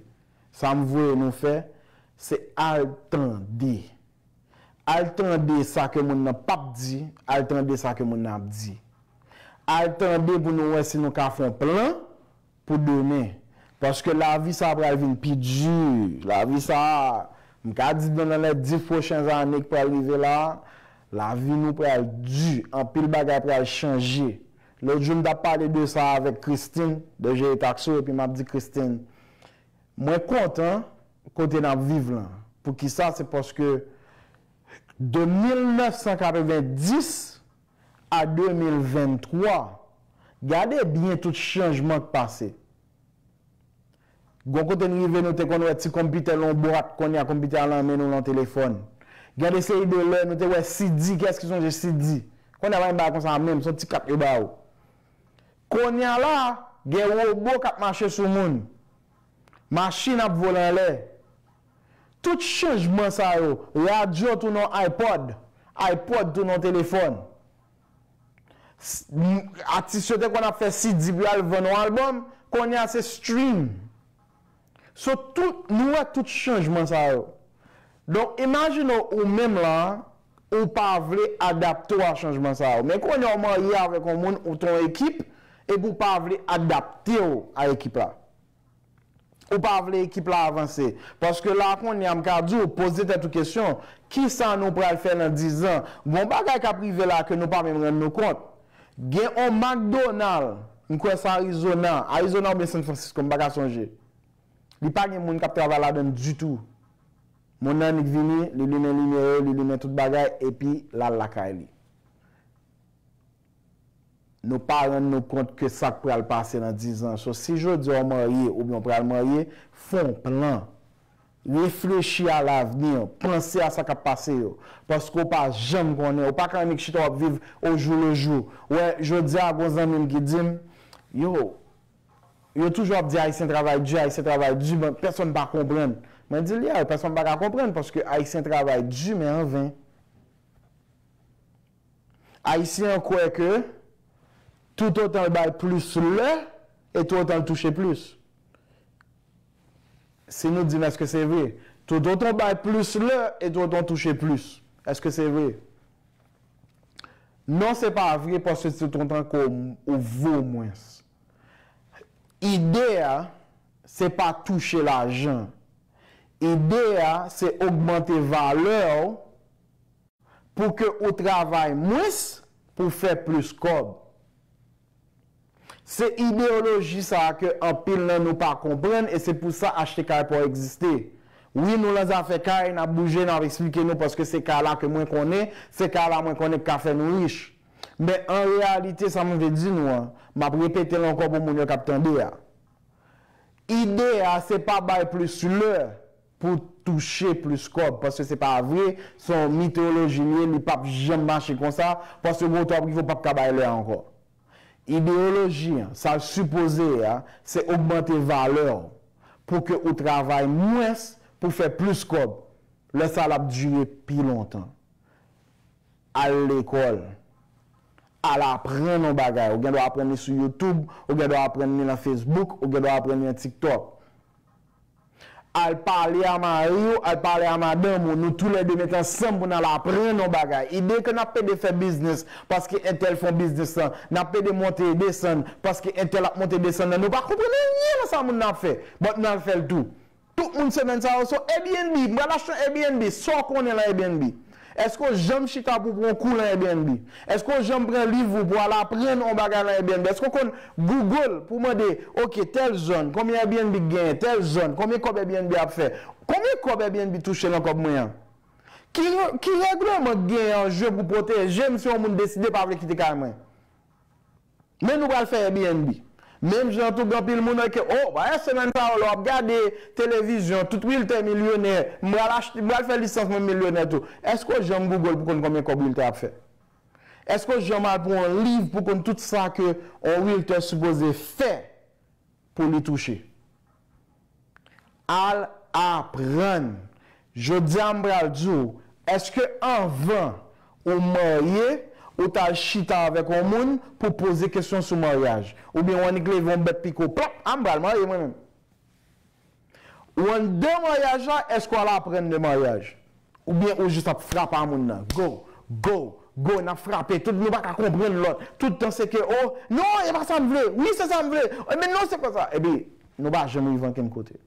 Sa m voye nou fè, se al tande. Al tande sa ke moun nan p ap di, al tande sa ke moun nan ap di. Al tande pou nou wè si nou ka fè yon plan pou demen. Paske lavi sa a pral vin pi di. Lavi sa a, m ka di nan, nan lè dis pwochen ane k pral rive la, lavi nou pral di. Anpil bagay pral chanje. Lòt jou, m t ap pale de sa avèk Christine, de jere taksi, epi m ap di Christine, mwen kontan kote n ap viv lan. Poukisa? Se paske de mil nèf san katrevenndis a de mil venntwa, gade byen tout chanjman k pase. Gon kote n rive, nou te konn wè ti konpitè l yon bwat, kounye a konpitè a nan men nou, l yon telefòn. Gen de seri de lè, nou te wè C D, kiyès ki sonje C D? Kounye a pa gen bagay konsa menm, se yon ti kat yo ba ou. Kounye a la, gen wobo k ap mache sou moun. Machin ap vole anlè. Tout chanjman sa yo, radyo tounen iPod, iPod tounen telefòn. S-, m-, atis yo te konn ap fè C D pou y al vann yon albòm, kounye a se stream. So, tout, nou wè tout chanjman sa yo. Donk, imajine w, ou menm la, ou pa vle adapte w a chanjman sa yo. Men kounye a w marye avèk yon moun, ou t yon ekip, epi w pa vle adapte w a ekip la. Ou pa vle ekip la avanse. Paske la kounye a m ka di w, poze tèt ou kesyon, kisa nou pral fè nan diz an? Gon bagay k ap rive la ke nou pa menm rann nou kont. Gen on McDonald, m kwè se Arizona, Arizona oubyen San Francisco, m pa ka sonje. Li pa gen moun k ap travay ladan l ditou. Moun nan annik vini, li limen limyè yo, li limen tout bagay, epi l al lakay li. Nou pa rann nou kont ke sa k pral pase nan diz an. So, si jodi a w marye oubyen w pral marye, fè yon plan. Reflechi a lavni, panse a sa k ap pase yo. Paske w pa janm konnen, ou pa ka annik chita w ap viv au jour le jour. Wè, jodi a, gon zanmi m ki di m, yo, yo toujou ap di Ayisyen travay di, Ayisyen travay di, men pèsonn pa konprann. Mwen di l, yeah, pèsonn pa ka konprann, paske Ayisyen travay di, men an ven. Ayisyen an kwè ke tout otan l bay plis lè, e tout otan l touche plis. Si nou di m èske se vre? Tout otan w bay plis lè, e tout otan w touche plis. Èske se vre? Non, se pa vre, paske tout otan ke w, ou vo mwens. Ide a, se pa touche lajan. Ide a, se ogmante valè w pou ke ou travay mwens pou fè plis kòb. Se ideyoloji sa a ke anpil nan nou pa konprann e se pou sa H T K Power egziste. Wi, nou lan zafè kay, n ap bouje, n ap eksplike nou paske se kay la ke mwen konnen, se kay la mwen konnen k ka fè nou rich. Men an reyalite, sa mwen vle di nou an, m ap repete l ankò pou moun yo k ap tande a. Ide a, se pa bay plis lè pou touche plis kòb, paske se pa vre, se yon mitoloji li ye, li p ap janm mache konsa, paske gen yon tan w ap rive w p ap ka bay lè a ankò. Ideyoloji an, sa l sipoze ye a, se ogmante valè w pou ke ou travay mwens pou fè plis kòb. Lè sa l ap dire pi lontan. Al lekòl. Al aprann yon bagay. Ou gen dwa aprann li sou YouTube, ou gen dwa aprann li nan Facebook, ou gen dwa aprann li nan TikTok. Al pale a mari w, al pale a madanm ou, nou toulède met ansanm pou n al aprann yon bagay. Ide ke n ap pede fè biznis paske entèl fè yon biznis lan, n ap pede monte e desann paske entèl ap monte desann nan, nou pa konprann anyen nan sa moun nan ap fè, but n al fè l tou. Tout moun semèn sa yo, so Airbnb, m pral achte yon Airbnb, sa w konnen lan Airbnb? Èske w janm chita pou w pran yon kou lan Airbnb? Èske w janm pran liv ou pou w al aprann yon bagay lan Airbnb? Èske w konn Google pou w mande, oke, tèl zòn, konbyen Airbnb k genyen, tèl zòn, konbyen kòb Airbnb ap fè? Konbyen kòb Airbnb touche lan kòb mwen an? Ki, ki règleman k genyen an je pou pwoteje m si yon moun deside pa vle kite kay mwen? Men nou pral fè Airbnb. Menm jan tou, gen anpil moun ke, o, ba, semèn sa yo, lè w ap gade televizyon, tout realtor milyonè, m pral achte, m pral fè lisans mwen milyonè tou. Èske w janm Google pou konn konbyen kòb realtor ap fè? Èske w janm al pran yon liv pou konn tout sa ke yon realtor sipoze fè pou li touche? Al aprann. Jodi a m pral di w, èske anvan ou marye, ou t al chita avèk yon moun pou poze kesyon sou maryaj? Oubyen w annik leve yon bèt piko, plap, a m pral marye mwen menm. Ou anndan maryaj la, èske w al aprann de maryaj? Oubyen ou jis ap frape a moun nan? Go, go, go, n ap frape, tout nou pa ka konprann lòt. Tout tan se ke, o, non, e pa sa m vle, wi, se sa m vle, men non, se pa sa. Epi, nou pa janm rive ankenn kote.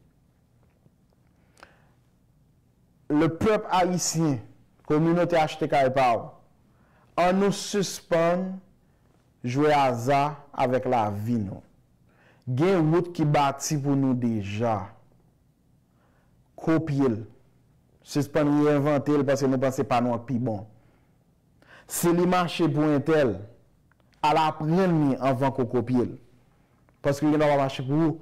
Le pèp ayisyen, kominote H T K Power, annou sispann jwe aza avèk lavi nou. Gen wout ki bati pou nou deja. Kopye l. Sispann reyevante l paske nou panse pa nou an k pi bon. Si li mache pou entèl, al aprann li anvan ke w kopye l. Paske li gen dwa pa mache pou ou.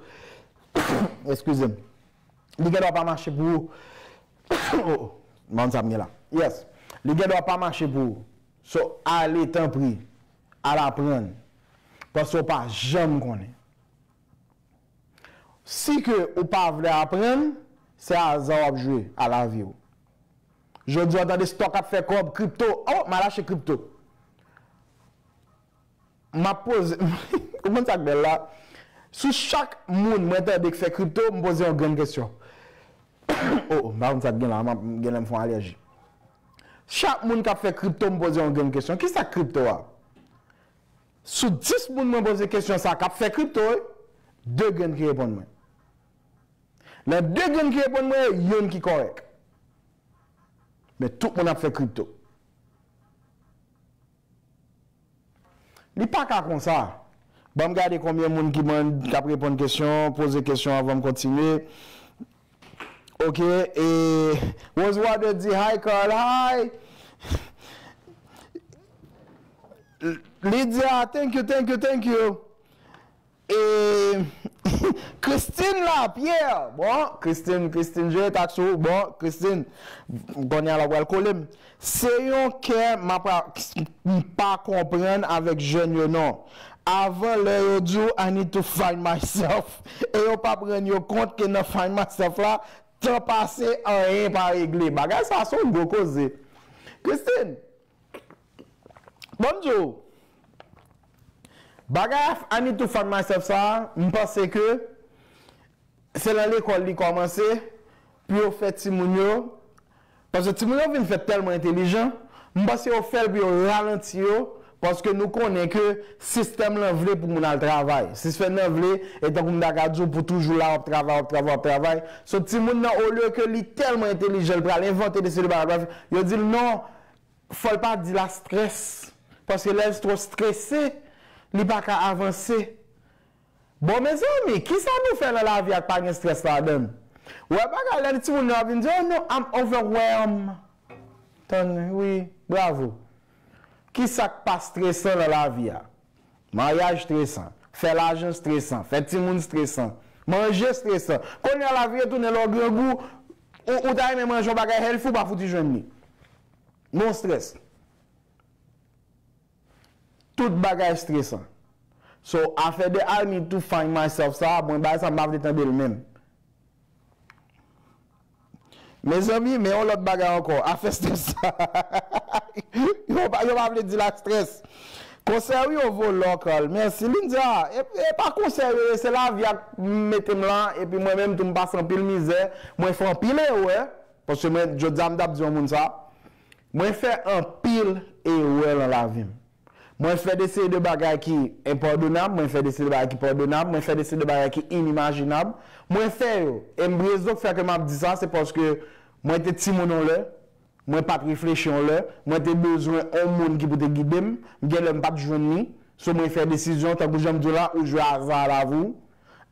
Eskize m. Li gen dwa pa mache pou ou. Oh, oh. M pa konn sa m gen la. Yes. Li gen dwa pa mache pou ou. So, ale, tanpri. Al aprann. Paske w pa janm konnen. Si ke ou pa vle aprann, se aza w ap jwe a lavi w. Jodi a w tande stock ap fè kòb, kripto, oh, m al achte kripto. M ap poze, ou konn sa k bèl la? Sou chak moun mwen tande k fè kripto, m poze yon grenn kesyon. Oh, oh, m pa konn sa k gen la, m ap, gen lè m fè yon alèji. Chak moun k ap fè kripto, m poze yon grenn kesyon. Kisa k kripto a? Sou dis moun mwen poze kesyon sa k ap fè kripto, de grenn ki reponn mwen. Nan de grenn ki reponn mwen, youn ki kòrèk. Men tout moun ap fè kripto. Li pa ka konsa. Ban m gade konbyen moun ki mande, k ap reponn kesyon, poze kesyon anvan m kontinye. Ok, e Rosewater di, "Hi, Carl, hi." Lydia, thank you, thank you, thank you. E Christine Lapierre, bon, Christine, Christine, je tax ou, bon, Christine, kounye a la w pral kole m. Se yon kè m ap, m pa konprann avèk jèn yo non. Avan lè yo di w, "I need to find myself." E yo p ap rann yo kont ke nan find myself la, tan pase, anyen pa regle. Bagay sa se yon gwo koze. Christine, bon m di w, bagay I need to find myself sa, m panse ke se nan lekòl li kòmanse pou yo fè timoun yo, paske timoun yo vin fèt tèlman entelijan, m panse yo fè l pou yo ralanti yo, Paske nou konnen ke sistèm lan vle pou moun al travay. Sistèm lan vle, e tankou m ta ka di w, pou toujou la, w ap travay, w ap travay, w ap travay. So, timoun nan, olye ke li tèlman entèlijan, li pral envante de seri de bagay, yo di l non, fò l pa di l a strès. Paske lè l twò strese, li pa ka avanse. Bon, mezanmi, kisa nou fè nan lavi a k pa gen strès ladan l? Ou wè bagay la, timoun yo ap vin di, oh non, I'm overwhelmed. Tann, wi, bravo. Kisa k pa stresan nan lavi a? Maryaj stresan, fè lajan stresan, fè timoun stresan, manje stresan. Kounye a lavi retounen lè w grangou, ou, ou ta renmen manje yon bagay healthy, ou pa fouti jwenn li. Gon strès. Tout bagay stresan. So, afè de I need to find myself sa, mwen bagay sa m pa vle tande l menm. Mezanmi, men yon lòt bagay ankò. Afè strès sa. Yo pa, yo pa vle di l ak strès. Konsèy ou yo vo lòkal. Mèsi, Linda. E, e pa konsèy yo ye, se lavi a k mete m la. Epi mwen menm tou, m pase anpil mizè. Mwen fè anpil erè. Paske mwen, jodi a, m t ap di yon moun sa. Mwen fè anpil erè nan lavi m. Mwen fè de seri de bagay ki enpadonab, mwen fè de seri de bagay ki padonab, mwen fè de seri de bagay ki inimajinab. Mwen fè yo. E m, rezon k fè ke m ap di sa, se paske mwen te timoun yon lè, mwen pa t reflechi yon lè, mwen te bezwen yon moun ki pou te gide m, m gen lè m pa t jwenn li. So mwen fè desizyon, tankou jan m di w la, ou jwe aza a lavi w.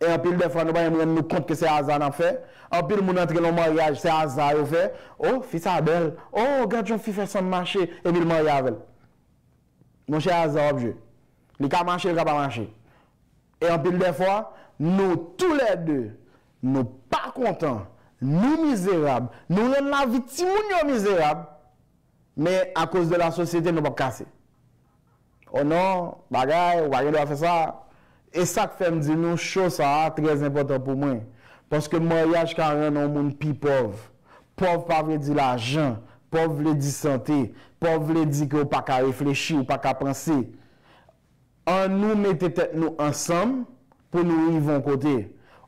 E anpil dèfwa, nou pa menm rann nou kont ke se aza n ap fè. Anpil moun antre nan maryaj, se aza yo fè. Oh, fi sa bèl. Oh, gad jan fi fè san m mache. Epi l marye avè l. Monchè, aza w ap jwe. Li ka mache, li ka pa mache. E anpil dèfwa, nou toulède, nou pa kontan, nou mizerab, nou rann lavi timoun yo mizerab, men akoz de la sosyete, nou p ap kase. Oh non, bagay, ou pa gen dwa fè sa. E sa k fè m di nou, show sa a trè enpòtan pou mwen. Paske maryaj ka rann yon moun pi pòv. Pòv pa vle di lajan. Pòv vle di sante. Pòv vle di ke w pa ka reflechi, ou pa ka panse. Annou mete tèt nou ansanm pou nou rive yon kote.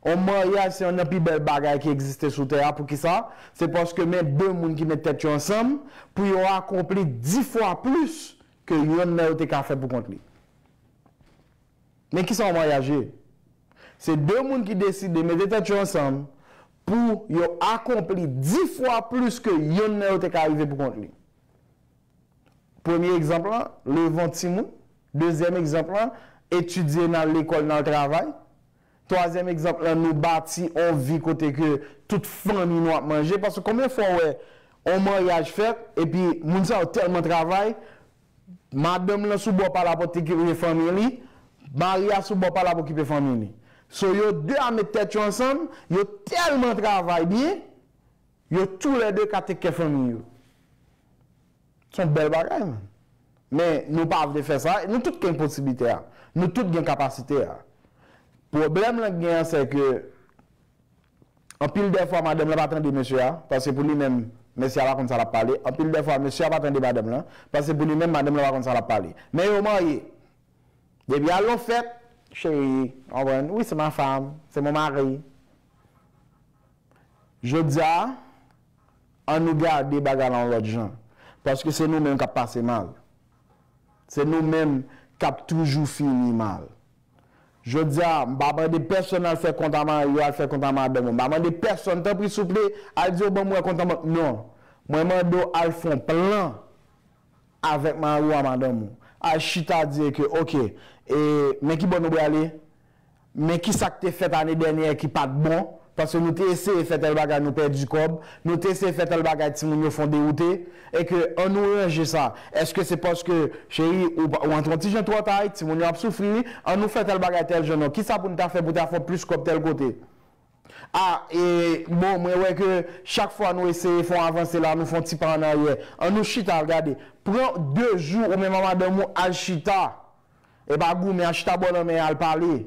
Yon maryaj se youn nan pi bèl bagay ki egziste sou tè a. Poukisa? Se paske men de moun ki met tèt yo ansanm pou yo akonpli dis fwa plis ke yonn nan yo te ka fè pou kont li. Men kisa yon maryaj ye? Se de moun ki deside mete tèt yo ansanm pou yo akonpli dis fwa plis ke yonn nan yo te ka rive pou kont li. Premye egzanp lan, leve yon timoun. Dezyèm egzanp lan, etidye, n al lekòl, n al travay. Twazyèm egzanp lan, nou bati yon vi kote ke tout fanmi nou ap manje. Paske konbyen fwa w wè yon maryaj fèt, epi moun sa yo tèlman travay, madanm lan sou bò pa l ap okipe fanmi li, mari a sou bò pa l ap okipe fanmi li. So, yo de a met tèt yo ansanm, yo tèlman travay byen, yo toulède ka tek kè fanmi yo. Se yon bèl bagay, man. Men nou pa vle fè sa. Nou tout gen posiblite a. Nou tout gen kapasite a. Pwoblèm lan k gen an, se ke anpil dèfwa, madanm lan pa tande mesye a, paske pou li menm, mesye a pa konn sa l ap pale. Anpil dèfwa, mesye a pa tande madanm lan, paske pou li menm, madanm lan pa konn sa l ap pale. Men yo marye. Depi al yon fèt, cheri, konprann, oui, c'est ma femme, c'est mon mari. Jodi a, ann nou gade bagay la yon lòt jan. Paske se nou menm k ap pase mal. Se nou menm k ap toujou fini mal. Jodi a, m pa mande pèsonn al fè kont a mari w, al fè kont a madanm ou. M pa mande pèsonn, tanpri, souple, al di yo ban m wè kont a mwen. Non. Mwen mande w al fè yon plan avèk mari w a, madanm ou. Al chita, di ke, oke, e, men ki bò nou prale? Men ki sa k te fèt ane dènyè ki pa t bon? Paske nou te eseye fè tèl bagay, nou pèdi kòb. Nou te eseye fè tèl bagay, timoun yo fè w dewoute. E ke ann nou ranje sa. Èske se paske, cheri, ou, ou antre yon ti jan twò ta, timoun yo ap soufri, wi. Ann nou fè tèl bagay tèl jan, non. Kisa pou n ta fè pou ta fè plis kòb tèl kote? A, e, bon, mwen wè ke chak fwa nou eseye fè yon avanse la, nou fè yon ti pa annaryè. Ann nou chita al gade. Pran de jou ou menm a madanm ou al chita. E pa goumen, al chita bò lanmè a al pale.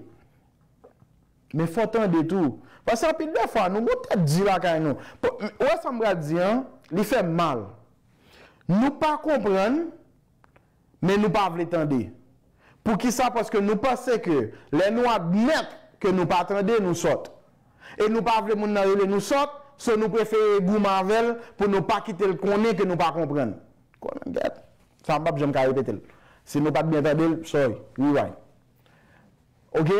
Men fò tande tou. Paske anpil dèfwa, nou gon tèt di lakay nou. Ou wè sa m pral di an, li fè m mal. Nou pa konprann, men nou pa vle tande. Poukisa? Paske nou panse ke lè nou admèt ke nou pa tande, nou sòt. E nou pa vle moun nan rele nou sòt, so nou prefere goumen avè l pou nou pa kite l konnen ke nou pa konprann. Konnen gèt. Sa m p ap janm ka repete l. Si nou pa t byen tande l, sorry, rewind. Oke?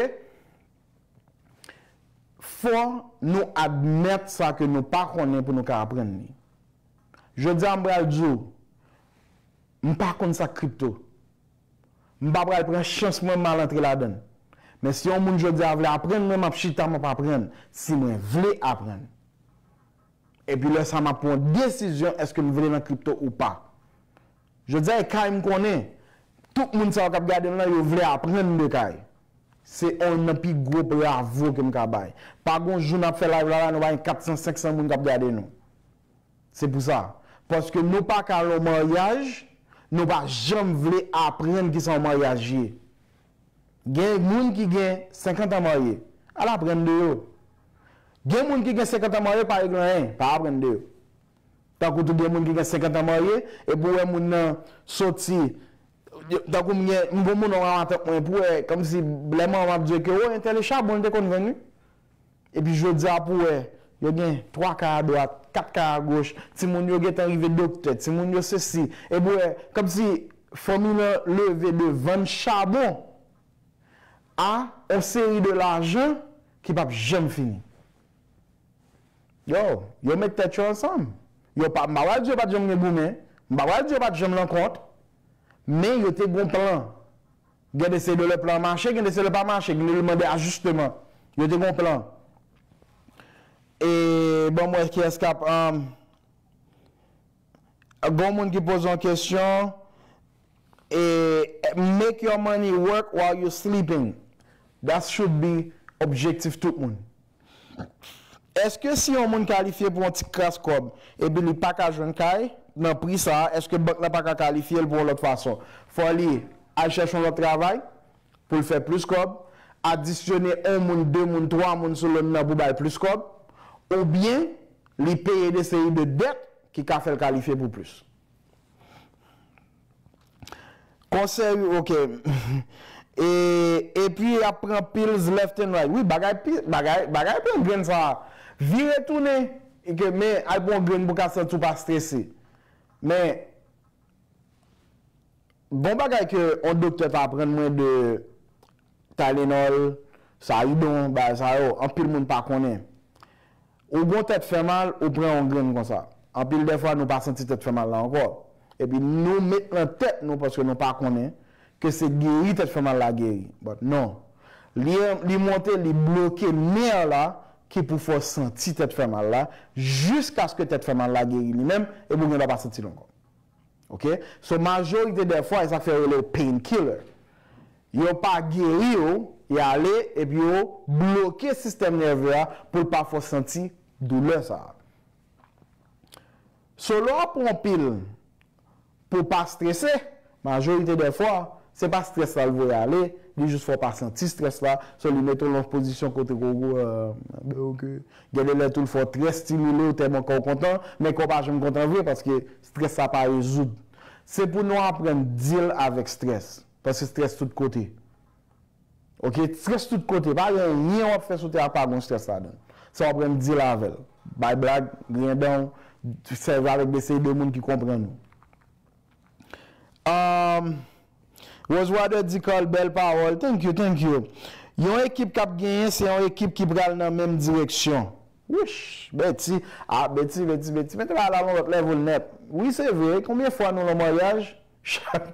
Fò nou admèt sa ke nou pa konnen pou nou ka aprann li. Jodi a, m pral di w, m pa konn sa k kripto. M pa pral pran chans mwen m al antre ladan l. Men si yon moun jodi a vle aprann mwen, m ap chita, m ap aprann. Si mwen vle aprann. Epi lè sa a, m ap pran yon desizyon èske m vle nan kripto ou pa. Jodi a, e kay m konnen, tout moun sa yo k ap gade m nan, yo vle aprann de kay. Se yon nan pi gwo bravo ke m ka bay. Pa gon jou n ap fè live la, la, nou pa gen kat san, senk san moun k ap gade nou. Se pou sa. Paske nou pa ka al nan maryaj, nou pa janm vle aprann kisa yon maryaj ye. Gen moun ki gen senkant an marye, al aprann de yo. Gen moun ki gen senkant an marye, pa regle anyen, pa aprann de yo. Tankou tou gen moun ki gen senkant an marye, epi w wè moun nan soti, tankou m gen, m gon moun nan matant mwen, pou wè, kòmsi lè manman m ap di ke, o, entèl e chabon, l te konn vann, wi. Epi jodi a pou wè, yo gen twa kay adwat, kat kay agoch, timoun yo gentan rive doktè, timoun yo sesi. Epi wè, kòmsi fanmi nan leve de vann chabon a yon seri de lajan ki p ap janm fini. Yo, yo met tèt yo ansanm. Yo pa, m pa pral di yo pa t janm gen goumen, m pa pral di yo pa t janm nan kont, men yo te gon plan. Gen de se de lè plan mache, gen de se lè pa mache, gen de lè mande ajisteman. Yo te gon plan. E, bon, mwen, kiyès k ap, um, gon moun ki poze yon kesyon, e, make your money work while you sleeping. That should be objektif tout moun. Èske si yon moun kalifye pou yon ti kras kòb, epi li pa ka jwenn kay, nan pri sa a, èske bank lan pa ka kalifye l pou yon lòt fason? Fò li al chèche yon lòt travay pou l fè plis kòb, adisyone yon moun, de moun, twa moun sou loan nan pou bay plis kòb, oubyen li peye de seri de dèt ki ka fè l kalifye pou plis. Konsèy, ok. E, epi y ap pran pills left and right. Wi, bagay, pi- bagay, bagay pran grenn sa a. Vire tounen, e ke, men, al pran grenn pou ka santi w pa strese. Men, gon bagay ke yon doktè t aprann mwen de Tylenol, Saridon, bagay sa yo, anpil moun pa konnen. Ou gon tèt fè mal, ou pran yon grenn konsa. Anpil dèfwa, nou pa santi tèt fè mal la ankò. Epi nou met nan tèt nou, paske nou pa konnen, ke se geri tèt fè mal la geri. But non. Li, li monte, li bloke nè la ki pou fè w santi tèt fè mal la, jiskaske tèt fè mal la geri li menm, epi ou gen dwa pa santi l ankò. Ok? So, majorite dè fwa, e sa k fè yo rele yo painkiller. Yo pa geri w, y ale, epi yo bloke sistèm nève a pou l pa fè w santi doulè sa a. So, lè w ap pran pil pou w pa strese, majorite dè fwa, se pa strès la l voye ale, li jis fè w pa santi strès la, so li mete w nan yon pozisyon kote ke w, euh, ok. Gen de lè tou l fè w trè stimile, w tèlman kè w kontan, men kè w pa janm kontan vre, paske strès la pa rezoud. Se pou nou aprann deal avèk strès, paske strès tout kote. Ok, strès tout kote, pa gen anyen w ap fè sou tè a k pa gon strès ladan l. Se w aprann deal avè l. Bay blag, griyen dan w, sèvi avèk de seri de moun ki konprann ou. Um, Rosewater di Carl bèl pawòl. Thank you, thank you. Yon ekip k ap genyen, se yon ekip ki pral nan menm direksyon. Wouch, Betty, ah, Betty, Betty, Betty, mete bagay la nan lòt level nèt. Wi, se vre, konbyen fwa nou nan maryaj? Chak,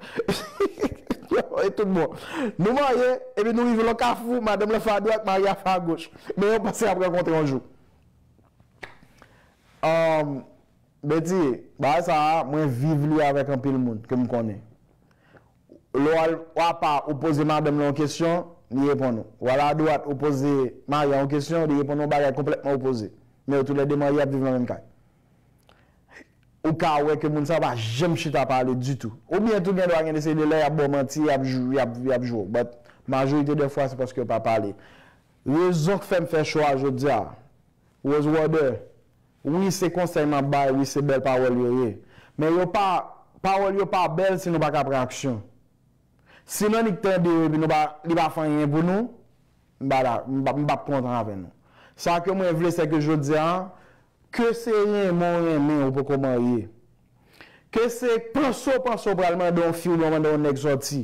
e tout bon. Nou marye, epi nou rive nan kafou, madanm lan fè adwat, mari a fè agoch. Men yo panse y ap rankontre yon jou. Um, Betty, bagay sa a, mwen viv li avèk anpil moun ke m konnen. Lè w al apa, ou poze madanm lan yon kesyon, li reponn ou. W al adwat, ou poze mari a yon kesyon, li reponn ou yon bagay konplètman opoze. Men yo toulède marye, y ap viv nan menm kay. Ou ka wè ke moun sa pa janm chita pale ditou. Oubyen tou gen dwa gen de seri de lè y ap ba w manti, y ap jou, y ap, y ap jwe w. But majorite dè fwa, se paske yo pa pale. Rezon k fè m fè show a jodi a, Rosewater, wi, se konsèy m ap bay, wi, se bèl pawòl yo ye. Men yo pa, pawòl yo pa bèl si nou pa ka pran aksyon. Si nou annik tande yo epi nou pa, li pa fè anyen pou nou, m pa la, m pa, m p ap kontan avè nou. Sa ke mwen vle, se ke jodi a, ke se renmen w renmen, ou poko marye. Ke se panse w panse w pral mande yon fi oubyen w mande yon nèg sòti.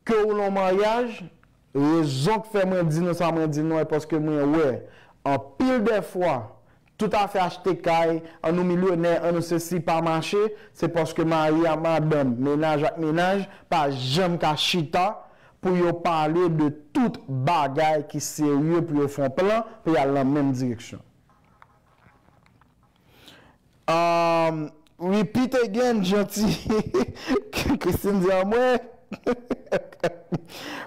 Ke w nan maryaj, rezon k fè mwen di nou sa mwen di nou an, e paske mwen wè anpil dè fwa, tout afè achte kay, an nou milyonè, an nou sesi pa mache, se paske mari ak madanm, mennaj ak mennaj, pa janm ka chita pou yo pale de tout bagay ki serye, pou yo fè yon plan, pou y al nan menm direksyon. Um, repeat again, Janti. Christine di anmwey.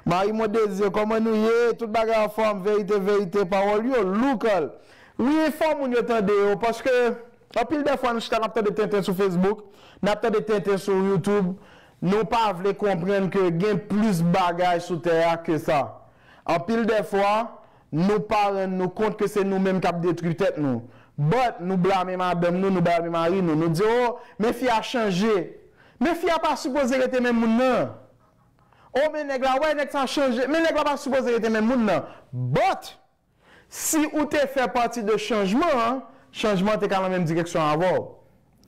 Marie Mondésir, kòman nou ye? Tout bagay anfòm, verite, verite, pawòl yo, local. Wi, fò moun yo tande yo, paske anpil dè fwa nou chita n ap tande tenten sou Facebook, n ap tande tenten sou YouTube, nou pa vle konprann ke gen plis bagay sou tè a ke sa. Anpil dè fwa, nou pa rann nou kont ke se nou menm k ap detwi tèt nou. But, nou blame madanm nou, nou blame mari nou. Nou di, "Oh, men fi a chanje." Men fi a pa sipoze rete menm moun nan. Oh, men nèg la, wè nèg sa chanje. Men nèg la pa sipoze rete menm moun nan. But, si ou te fè pati de chanjman an, chanjman an te ka nan menm direksyon avè w.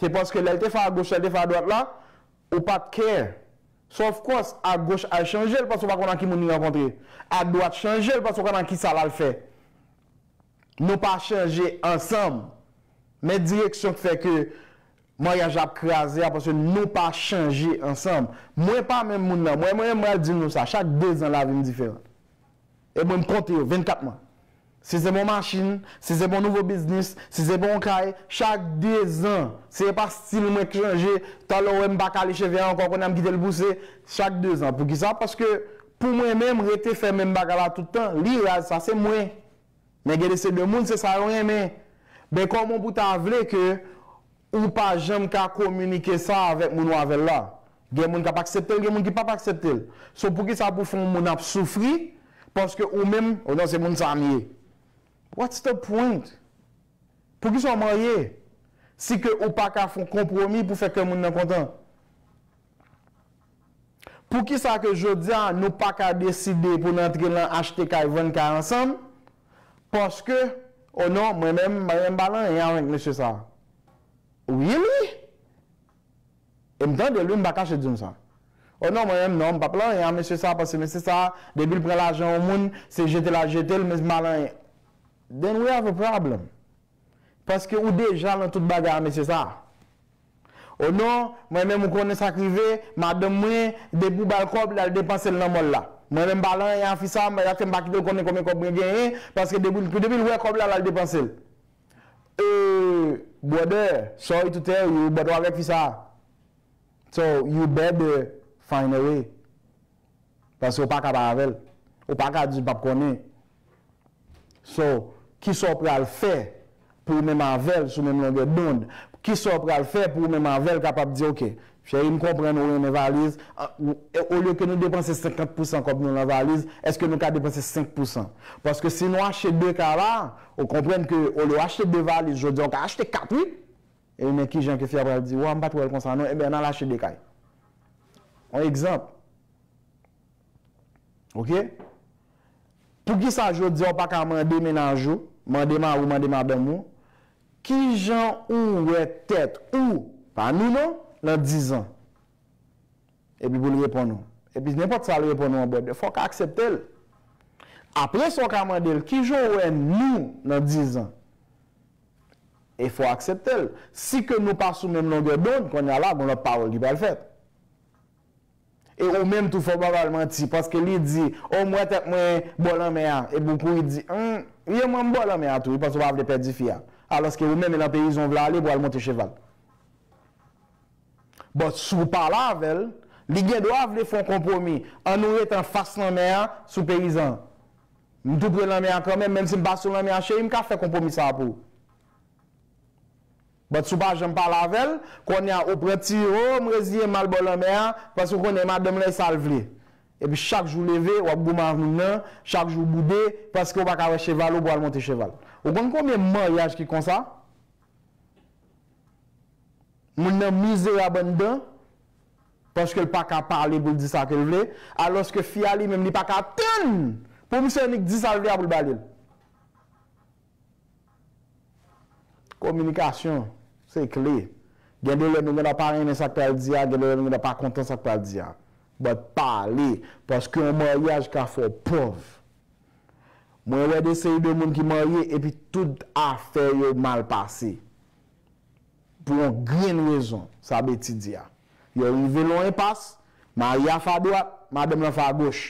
Se paske lè l te fè agoch la, l te fè adwat la, ou pa t care. So, of course, agoch al chanje l paske w pa konn ak ki moun li rankontre. Adwat chanje l paske w pa konn ak ki sa l al fè. Nou pa chanje ansanm. Men direksyon k fè ke maryaj la ap kraze a, paske nou pa chanje ansanm. Mwen pa menm moun nan. Mwen, mwen, mwen al di nou sa, chak de zan lavi m diferan. E mwen, m konte yo, vennkat mwa. Si se bon machin, si se bon nouvo biznis, si se bon kay, chak de zan, se pa stil mwen k chanje, talè w wè m pa kale cheve a ankò, kounye a m kite l pouse, chak de zan. Poukisa? Paske pou mwen menm, rete fè menm bagay la tout tan, li raz, sa se mwen. Men gen de se de moun, se sa yo renmen. Men kòman pou ta vle ke ou pa janm ka kominike sa avèk moun ou avè l la? Gen moun k ap aksepte l, gen moun ki p ap aksepte l. So, poukisa pou fè yon moun ap soufri paske ou menm, oh non, se moun sa m ye? What's the point? Poukisa w marye si ke ou pa ka fè yon konpwomi pou fè kè moun nan kontan? Poukisa ke jodi a nou pa ka deside pou n antre nan achte kay, vann kay ansanm? Paske, oh non, mwen menm, mwen menm pa nan anyen avèk mesye sa. Really? E m tande l wi, m pa kache di nou sa. Oh non, mwen menm non, m p ap nan anyen a mesye sa, paske mesye sa, depi l pran lajan yon moun, se jete l al jete l, men m pa nan anyen. Then we have a problem. Paske ou deja nan tout bagay a mesye sa. Oh non, mwen menm ou konnen sa k rive, madanm mwen, depi w ba l kòb, l al depanse l nan mòl la. Mwen menm m pa nan anyen a fi sa, m pa, m pa kite l konnen konbyen kòb mwen genyen, paske depi, depi l wè kòb la, l al depanse l. Euh, brother, sorry to tell you, but w avèk fi sa. So, you better find a way. Paske w pa ka pa avè l. Ou pa ka di l p ap konnen. So, kisa w pral fè pou ou menm avè l sou menm longè dond? Kisa w pral fè pou ou menm avè l kapab di, "Ok, cheri, m konprann ou renmen valiz." A, ou, e, olye ke nou depanse senkant pousan kòb nou nan valiz, èske nou ka depanse senk pousan? Paske si nou achte de kay la, ou konprann ke olye w achte de valiz, jodi a w ka achte kat, wi. E men kijan ke fi a pral di, "Wa, m pa t wè l konsa non, ebyen, ann al achte de kay." Yon egzanp. Oke? Poukisa jodi a w pa ka mande mennaj ou, mande mari w, mande madanm ou, kijan ou wè tèt ou, pa nou non, nan diz an? Epi pou l reponn ou. Epi nenpòt sa l reponn ou an brother, fò w ka aksepte l. Apre sa, w ka mande l, "Kijan w wè nou nan diz an?" E fò w aksepte l. Si ke nou pa sou menm longè dond, kounye a la, gon lòt pawòl ki pral fèt. E ou menm tou, fò w pa ba l manti, paske li di, "O, m wè tèt mwen bò lanmè a." Epi w kouri di, "Hum, wi, mwen m bò lanmè a tou, wi," paske w pa vle pèdi fi a. Alòske ou menm, e nan peyizan w vle ale pou w al monte cheval. But si w pale avè l, li gen dwa vle fè yon konpwomi. Ann nou rete anfas lanmè a sou peyizan. M tou pre lanmè a kanmenm, menm si m pa sou lanmè a, cheri, m ka fè konpwomi sa a pou ou. But si w pa janm pale avè l, kounye a ou pran ti, o, m reziyen m al bò lanmè a, paske w konnen madanm lan e sa l vle. Epi chak jou w leve, w ap goumen ak moun nan, chak jou w boude, paske w pa ka wè cheval ou pou w al monte cheval. Ou konn konbyen maryaj ki konsa? Moun nan mizerab anndan, paske l pa ka pale pou l di sa ke l vle, alòske fi a li menm, li pa ka tann pou misye annik di sa l vle a pou l ba li l. Kominikasyon, se kle. Gen de lè nou gen dwa pa renmen sa k pral di a, gen de lè nou gen dwa pa kontan sa k pral di a. But pale, paske yon maryaj ka fè w pòv. Mwen wè de seri de moun ki marye epi tout afè yo mal pase. Pou yon grenn rezon, sa Betty di a. Yo rive nan yon enpas, mari a fè adwat, madanm lan fè agoch.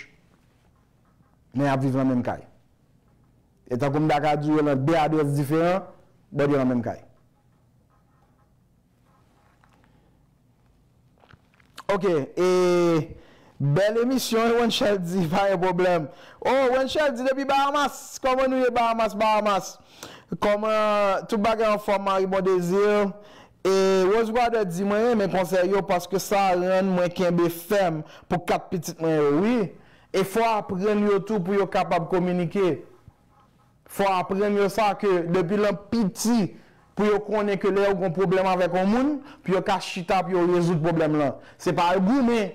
Men y ap viv nan menm kay. E tankou m ta ka di w yo nan de adrès diferan, but yo nan menm kay. Ok, e bèl emisyon, e Wenchel di, pa gen pwoblèm. Oh, Wenchel di depi Bahamas, kòman nou ye Bahamas, Bahamas? Kòman tout bagay anfòm, Marie Bon Désir? E Rose Brother di mwen renmen konsèy yo paske sa rann mwen kenbe fèm pou kat pitit mwen yo, wi. E fò aprann yo tou pou yo kapab kominike. Fò aprann yo sa ke depi nan piti, pou yo konnen ke lè yo gon pwoblèm avèk yon moun, pou yo ka chita pou yo rezoud pwoblèm lan. Se pa al goumen,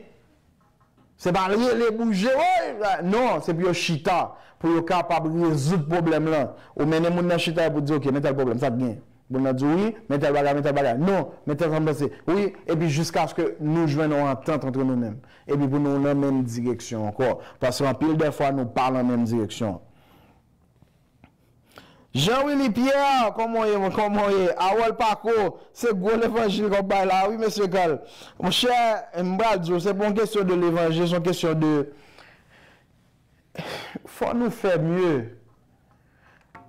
se pa al rele bouje, woy, non, se pou yo chita, pou yo kapab rezoud pwoblèm lan. Ou mennen moun nan chita epi w di, ok, men tèl pwoblèm, sa k gen? Moun nan di, wi, men tèl bagay, men tèl bagay. Non, men tèl sa m panse. Wi, epi jiskaske nou jwenn yon antant antre nou menm. Epi pou nou nan menm direksyon ankò. Paske anpil dè fwa nou pa nan menm direksyon. Jean Willy Pierre, kòman w ye, kòman w ye? Harold Paco, se gwo levanjil k ap bay la, wi, mesye Carl. Monchè, m pral di w, se pa yon kesyon de levanjil, se yon kesyon de, fò nou fè mye.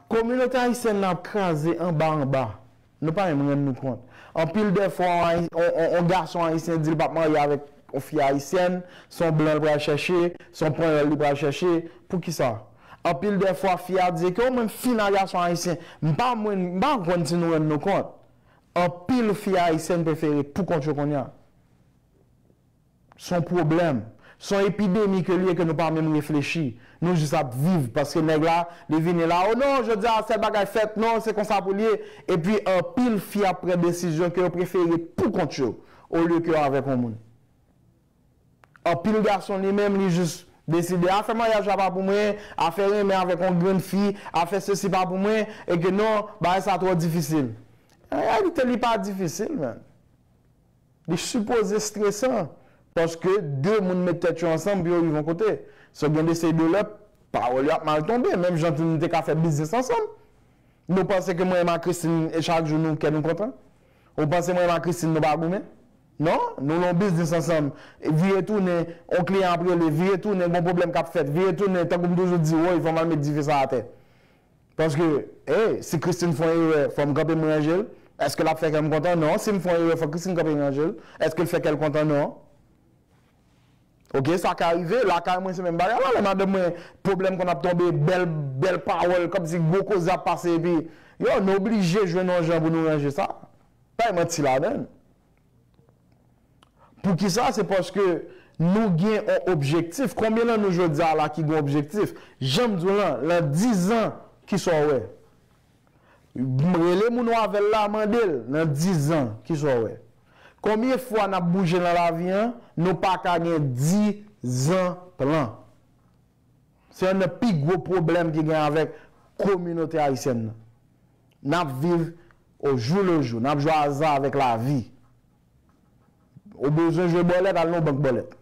Kominote ayisyèn nan ap kraze anba anba. Nou pa menm rann nou kont. Anpil dè fwa, yon, yon, yon, yon gason ayisyen di l p ap marye avèk yon fi ayisyèn, se yon blan l pral chèche, se yon panyòl li pral chèche. Poukisa? Anpil dè fwa, fi a di ke, o, mwen m fin a gason ayisyen. M pa mwen, m pa konn si nou rann nou kont. Anpil fi ayisyèn prefere pou kont yo kounye a. Se yon pwoblèm. Se yon epidemi ke l ye ke nou pa menm reflechi. Nou jis ap viv paske nèg la, li vini la, o non, jodi a sèl bagay fèt, non, se konsa pou l ye. Epi anpil fi ap pran desizyon ke yo prefere pou kont yo, olye ke yo avèk yon moun. Anpil gason li menm, li jis deside, afè maryaj la pa pou mwen, afè renmen avèk yon grenn fi, afè sesi pa pou mwen, e ke non, bagay sa twò difisil. An reyalite, li pa difisil, man. Li sipoze stresan, paske de moun met tèt yo ansanm pou yo rive yon kote. So, gen de seri de lè, pawòl yo ap mal tonbe, menm jan tou nou te ka fè biznis ansanm. Nou panse ke mwen menm ak Christine, e chak jou nou, kè nou kontan? Ou panse mwen menm ak Christine, nou pa goumen? Non, nou nan yon biznis ansanm, vire tounen, yon kliyan ap rele, vire tounen, gon pwoblèm k ap fèt, vire tounen, tankou m toujou di, woy, fò m al met dife sa atè. Paske, e, si Christine fè yon erè, fò m kanpe m ranje l. Èske l ap fè kè m kontan? Non. Si m fè yon erè, fò Christine kanpe m ranje l. Èske l fè kè l kontan? Non. Ok, sa ka rive. Lakay mwen, se menm bagay la. Lè madanm mwen, pwoblèm konn ap tonbe, bèl, bèl pawòl, kòmsi gwo koze ap pase, epi, yo, nou oblije jwenn yon jan pou nou ranje sa. Pa gen manti ladan l. Poukisa? Se paske nou gen yon objektif. Konbyen nan nou jodi a la ki gen yon objektif? Jan m di w lan, lan diz an, kisa w wè? M rele moun ou avè l la, mande l, nan diz an, kisa w wè? Konbyen fwa n ap bouje nan lavi an, nou pa ka gen diz an plan? Se yonn nan pi gwo pwoblèm ki gen avèk kominote ayisyèn nan. N ap viv au jour le jour, n ap jwe aza avèk lavi. Ou bezwen jwe bòlèt, al nan bank bòlèt.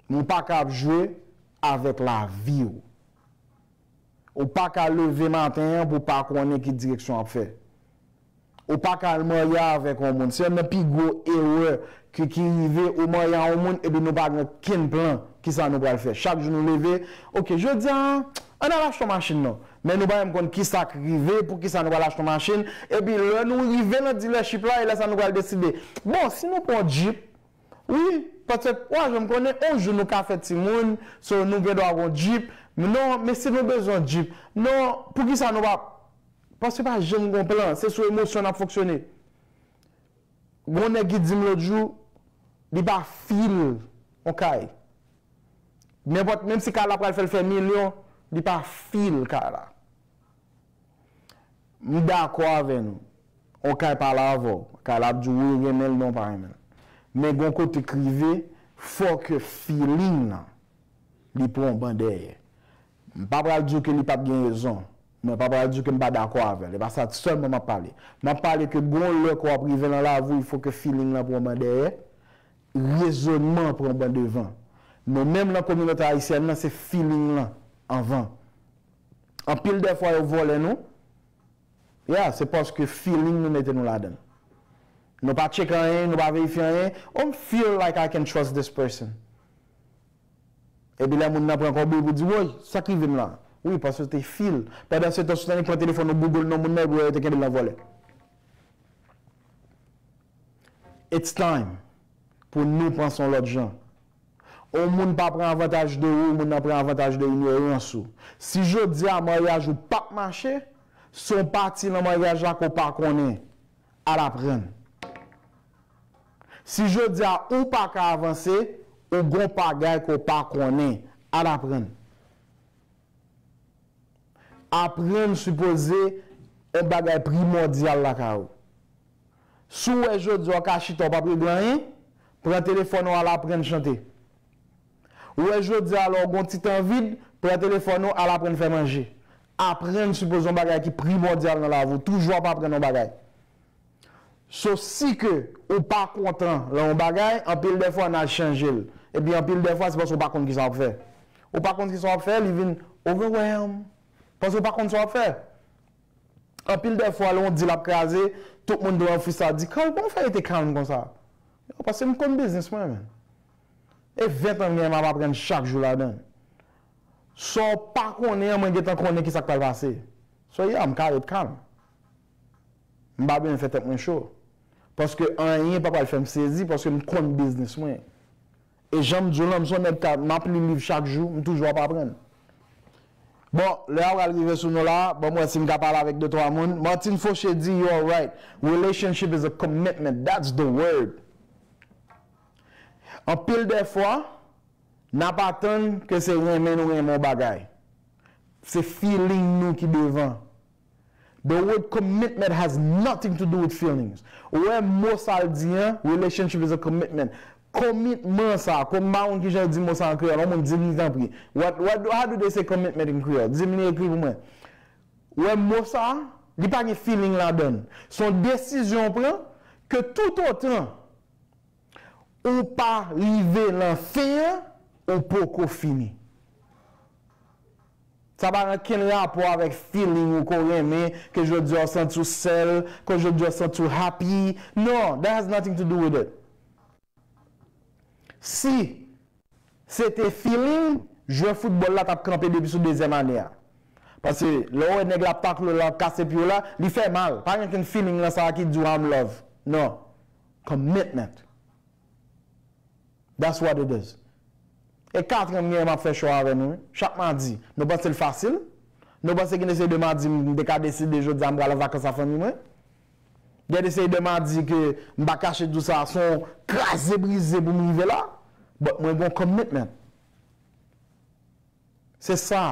Men w pa ka ap jwe avèk lavi w. Ou pa ka leve maten an pou w pa konnen ki direksyon w ap fè. Ou pa ka al marye avèk yon moun. Se yonn nan pi gwo erè ki, ki rive, ou marye a yon moun epi nou pa gen okenn plan kisa nou pral fè. Chak jou nou leve, ok, jodi a, ann al achte yon machin non. Men nou pa menm konn kisa k rive, poukisa nou pral achte yon machin. Epi lè nou rive nan dealership la, e lè sa nou pral deside. Bon, si nou pran yon Jeep, wi, paske w a janm konnen, yon jou nou ka fè timoun, so nou gen dwa gon Jeep. Non, men si nou bezwen Jeep, non, poukisa nou pa, paske pa janm gon plan, se sou emosyon n ap fonksyone. Gon nèg ki di m lòt jou, li pa fil yon kay. Nenpòt, menm si kay la pral fè l fè milyon, li pa fil kay la. M dakò avè nou. On kay pale avè w. Kay la ap di w wi, renmen l, non, pa renmen l. Men gon kote k rive, fò ke feeling nan, li pran w ban dèyè. M pa pral di w ke li p ap gen rezon. Mwen pa pral di w ke m pa dakò avè l. E pa sa sèlman m ap pale. M ap pale ke gon lè ke w ap rive nan lavi w, il faut que feeling lan pran w ban dèyè, rezònman an pran w ban devan. Nou menm nan kominote ayisyèn nan, se feeling lan anvan. Anpil dè fwa yo vòlè nou. Yeah, se paske feeling nou mete nou ladan l. Nou pa tcheke anyen, nou pa verifye anyen. Oh, m feel like I can trust this person. Epi lè moun nan pran kòb ou, ou di, woy, sa k rive m la? Wi, paske w te feel. Pandan se tan, si w t annik pran telefòn ou, Google non moun nan, epi w wè yo te kenbe l nan vòlè. It's time pou nou panse yon lòt jan. Yon moun pa pran avantaj de ou, moun nan pran avantaj de inyorans ou. Si jodi a maryaj ou p ap mache, se yon pati nan maryaj la ke w pa konnen, al aprann. Si jodi a ou pa ka avanse, ou gon bagay ke w pa konnen, al aprann. Aprann sipoze yon bagay primòdyal lakay ou. Si w wè jodi a w ka chita, w p ap regle anyen, pran telefòn ou al aprann chante. Ou wè jodi a lè w gon ti tan vid, pran telefòn ou al aprann fè manje. Aprann sipoze yon bagay ki primòdyal nan lavi w, toujou ap aprann yon bagay. So si ke ou pa kontan nan yon bagay, anpil dè fwa n al chanje l. Epi anpil dè fwa se paske w pa konn kisa w ap fè. Ou pa konn kisa w ap fè, li vin overwhelm. Paske w pa konn sa w ap fè. Anpil dè fwa lè yon deal ap kraze, tout moun dwe an fristra di, Carl, kòman w fè rete kalm konsa? Yo, paske m konn biznis mwen, men. E ven tan m gen m ap aprann chak jou ladan l. Sa w pa konnen an, mwen gentan konnen kisa k pral pase. So yeah, m ka ret kalm. M pa bezwen fè tèt mwen cho. Paske anyen pa pral fè m sezi, paske m konn biznis mwen. E jan m di w lan, m se yon nèg ka, m ap li liv chak jou, m toujou ap aprann. Bon, lè a pral rive sou nou la, bon, m wè si m ka pale avèk de twa moun. Martine Fauché di, you're right. Relationship is a commitment. That's the word. Anpil dè fwa, n ap atann ke se renmen nou renmen yon bagay. Se feeling nou ki devan. The word commitment has nothing to do with feelings. Ou wè mo sa l di an, relationship is a commitment. Komitman sa, kòm m pa konn kijan yo di mo sa an kreyòl, yon moun di m li tanpri. What, what, how do they say commitment in Creole? Di m li ekri pou mwen. Ou wè mo sa, li pa gen feeling ladan l. Se yon desizyon w pran ke toutotan ou pa rive nan fen an, ou poko fini. Sa pa gen okenn rapò avèk feeling ou ke w renmen, ke jodi a w santi w sèl, ke jodi a w santi w happy. No, that has nothing to do with it. Si se te feeling, jwè foutbòl la t ap kanpe depi sou dezyèm ane a. Paske lè w wè nèg la ap takle w la, ap kase pye w la, li fè mal. Pa gen okenn feeling nan sa a ki di w I'm love. Non. Commitment. That's what it is. E katran m genyen m ap fè show avè nou, wi. Chak madi. Nou panse l fasil? Nou panse gen de seri de madi m te ka deside jodi a m pral an vakans ak fanmi mwen? Gen de seri de madi ke m pa kache di w sa, se yon kraze brize pou m rive la. But mwen gen yon commitment. Se sa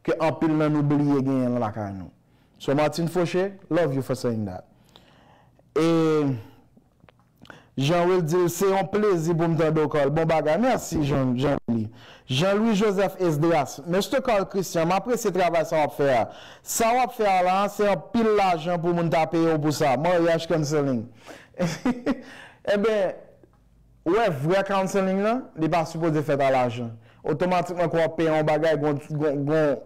ke anpil nan nou bliye genyen nan lakay nou. So Martine Fauché, love you for saying that. E Jean Will di l, se yon plezi pou m tande w, Carl. Bon bagay. Mèsi, Jean, Jean Willy. Jean Louis Joseph Esdras, Mister Carl Christian, m apresye travay sa w ap fè a. Sa w ap fè a la, se anpil lajan pou moun ta peye w pou sa. Maryaj counseling. Enben, ou wè vrè counseling lan, li pa sipoze fèt a lajan. Otomatikman, ke w ap peye yon bagay, gon, gon, gon,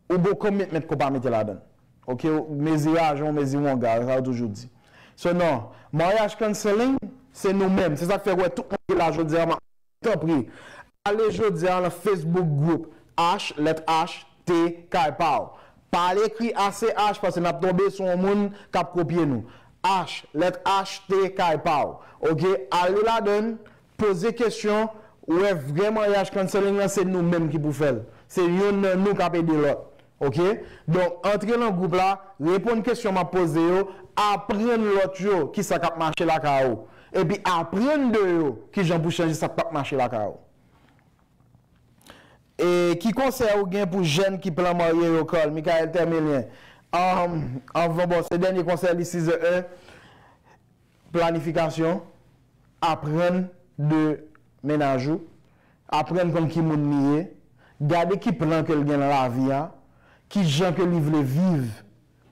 ou gon commitment ke w pa mete ladan l. Ok, mezi lajan, mezi wonga, sa yo toujou di. So non, maryaj counseling, se nou menm. Se sa k fè w wè tout moun ki la jodi a, m ap tanpri, ale jodi a nan Facebook group H, lèt H, T, kay pa w. Pa al ekri A C H, paske n ap tonbe sou yon moun k ap kopye nou. H, lèt H, T, kay pa w. Ok, ale ladan l, poze kesyon, ou wè vrè maryaj counseling lan, se nou menm ki pou fè l. Se yonn nan nou k ap ede lòt. Ok? Donk, antre nan gwoup la, reponn kesyon m ap poze yo, aprann lòt yo kisa k ap mache lakay ou. Epi aprann de yo kijan pou chanje sa k p ap mache lakay ou. E ki konsèy ou gen pou jèn ki plan marye yo, Carl? Michael Termelien. Um, anvan, bon, se dènye konsèy li, season en, planifikasyon, aprann de mennaj ou, aprann konn ki moun li ye, gade ki plan ke l gen nan lavi a, Ki jan ke li vle viv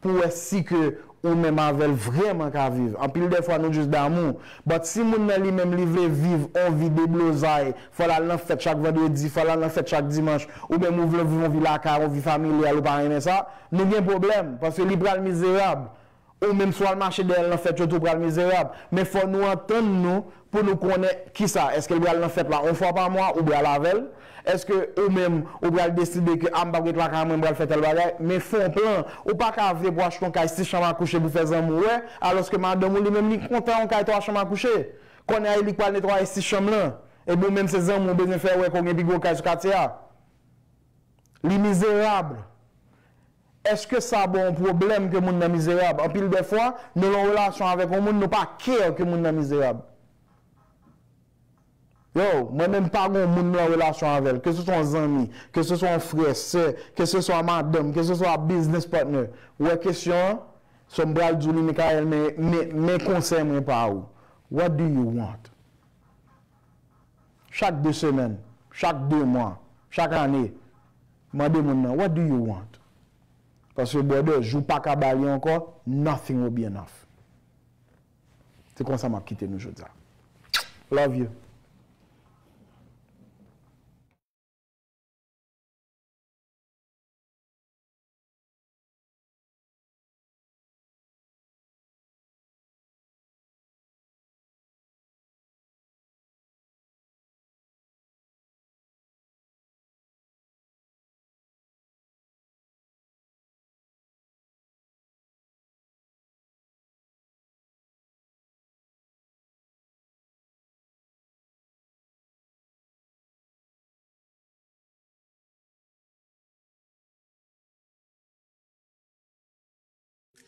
pou wè si ke ou menm avè l vrèman ka viv. Anpil dè fwa nou jis damou. But si moun nan li menm li vle viv on vi deblozay, fò l al nan fèt chak vandredi, fò l al nan fèt chak dimanch, oubyen ou vle viv on vi lakay, on vi familyal, ou pa renmen sa, nou gen pwoblèm, paske li pral mizerab. Ou menm si w al mache dèyè l nan fèt yo tou, ou pral mizerab. Men fò nou antann nou pou nou konnen kisa. Èske l pral nan fèt la on fwa pa mwa, ou pral avè l? Èske ou menm, ou pral deside ke, a, m p ap ret lakay mwen, m pral fè tèl bagay? Men fè on plan. Ou pa ka vle pou achte on kay sis chanm a kouche pou fè zanmi w wè, alòske madanm ou li menm li kontan on kay twa chanm a kouche. Kounye a li k pral netwaye sis chanm lan. Epi ou menm se zanmi w bezwen fè wè ke w gen pi gwo kay sou katye a. Li mizerab. Èske sa ba w yon pwoblèm ke moun nan mizerab? Anpil dè fwa, nou nan yon relasyon avèk yon moun, nou pa care ke moun nan mizerab. Yo, mwen menm pa gen yon moun m nan relasyon avè l, ke se swa yon zanmi, ke se swa yon frè, sè, ke se swa madanm, ke se swa business partner. Ou wè kesyon an? So m pral di w li, Michael, men, men, men konsèy mwen pa ou. What do you want? Chak de semèn, chak de mwa, chak ane, mande moun nan, "What do you want?" Paske, brother, jou w pa ka ba li ankò, nothing will be enough. Se konsa m ap kite nou jodi a. Love you.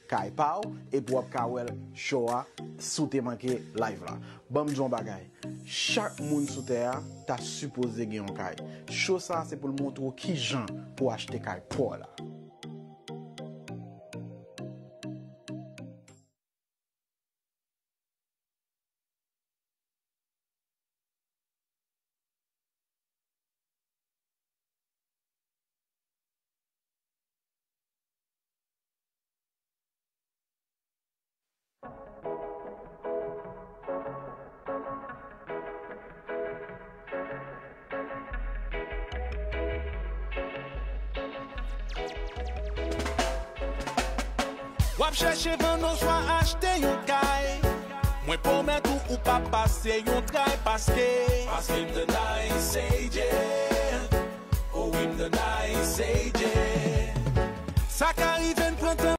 Kay pa w, epi w ap ka wè l show a si w te manke live la. Ban m di w yon bagay, chak moun sou tè a ta sipoze gen yon kay. Show sa a se pou l montre w kijan pou w achte kay pa w la. W ap chèche vann oswa achte yon kay? Mwen pwomèt ou, ou p ap pase yon tray paske, paske m the nice A J. Oh, wi, m the nice A J. Sa ka rive n pran tan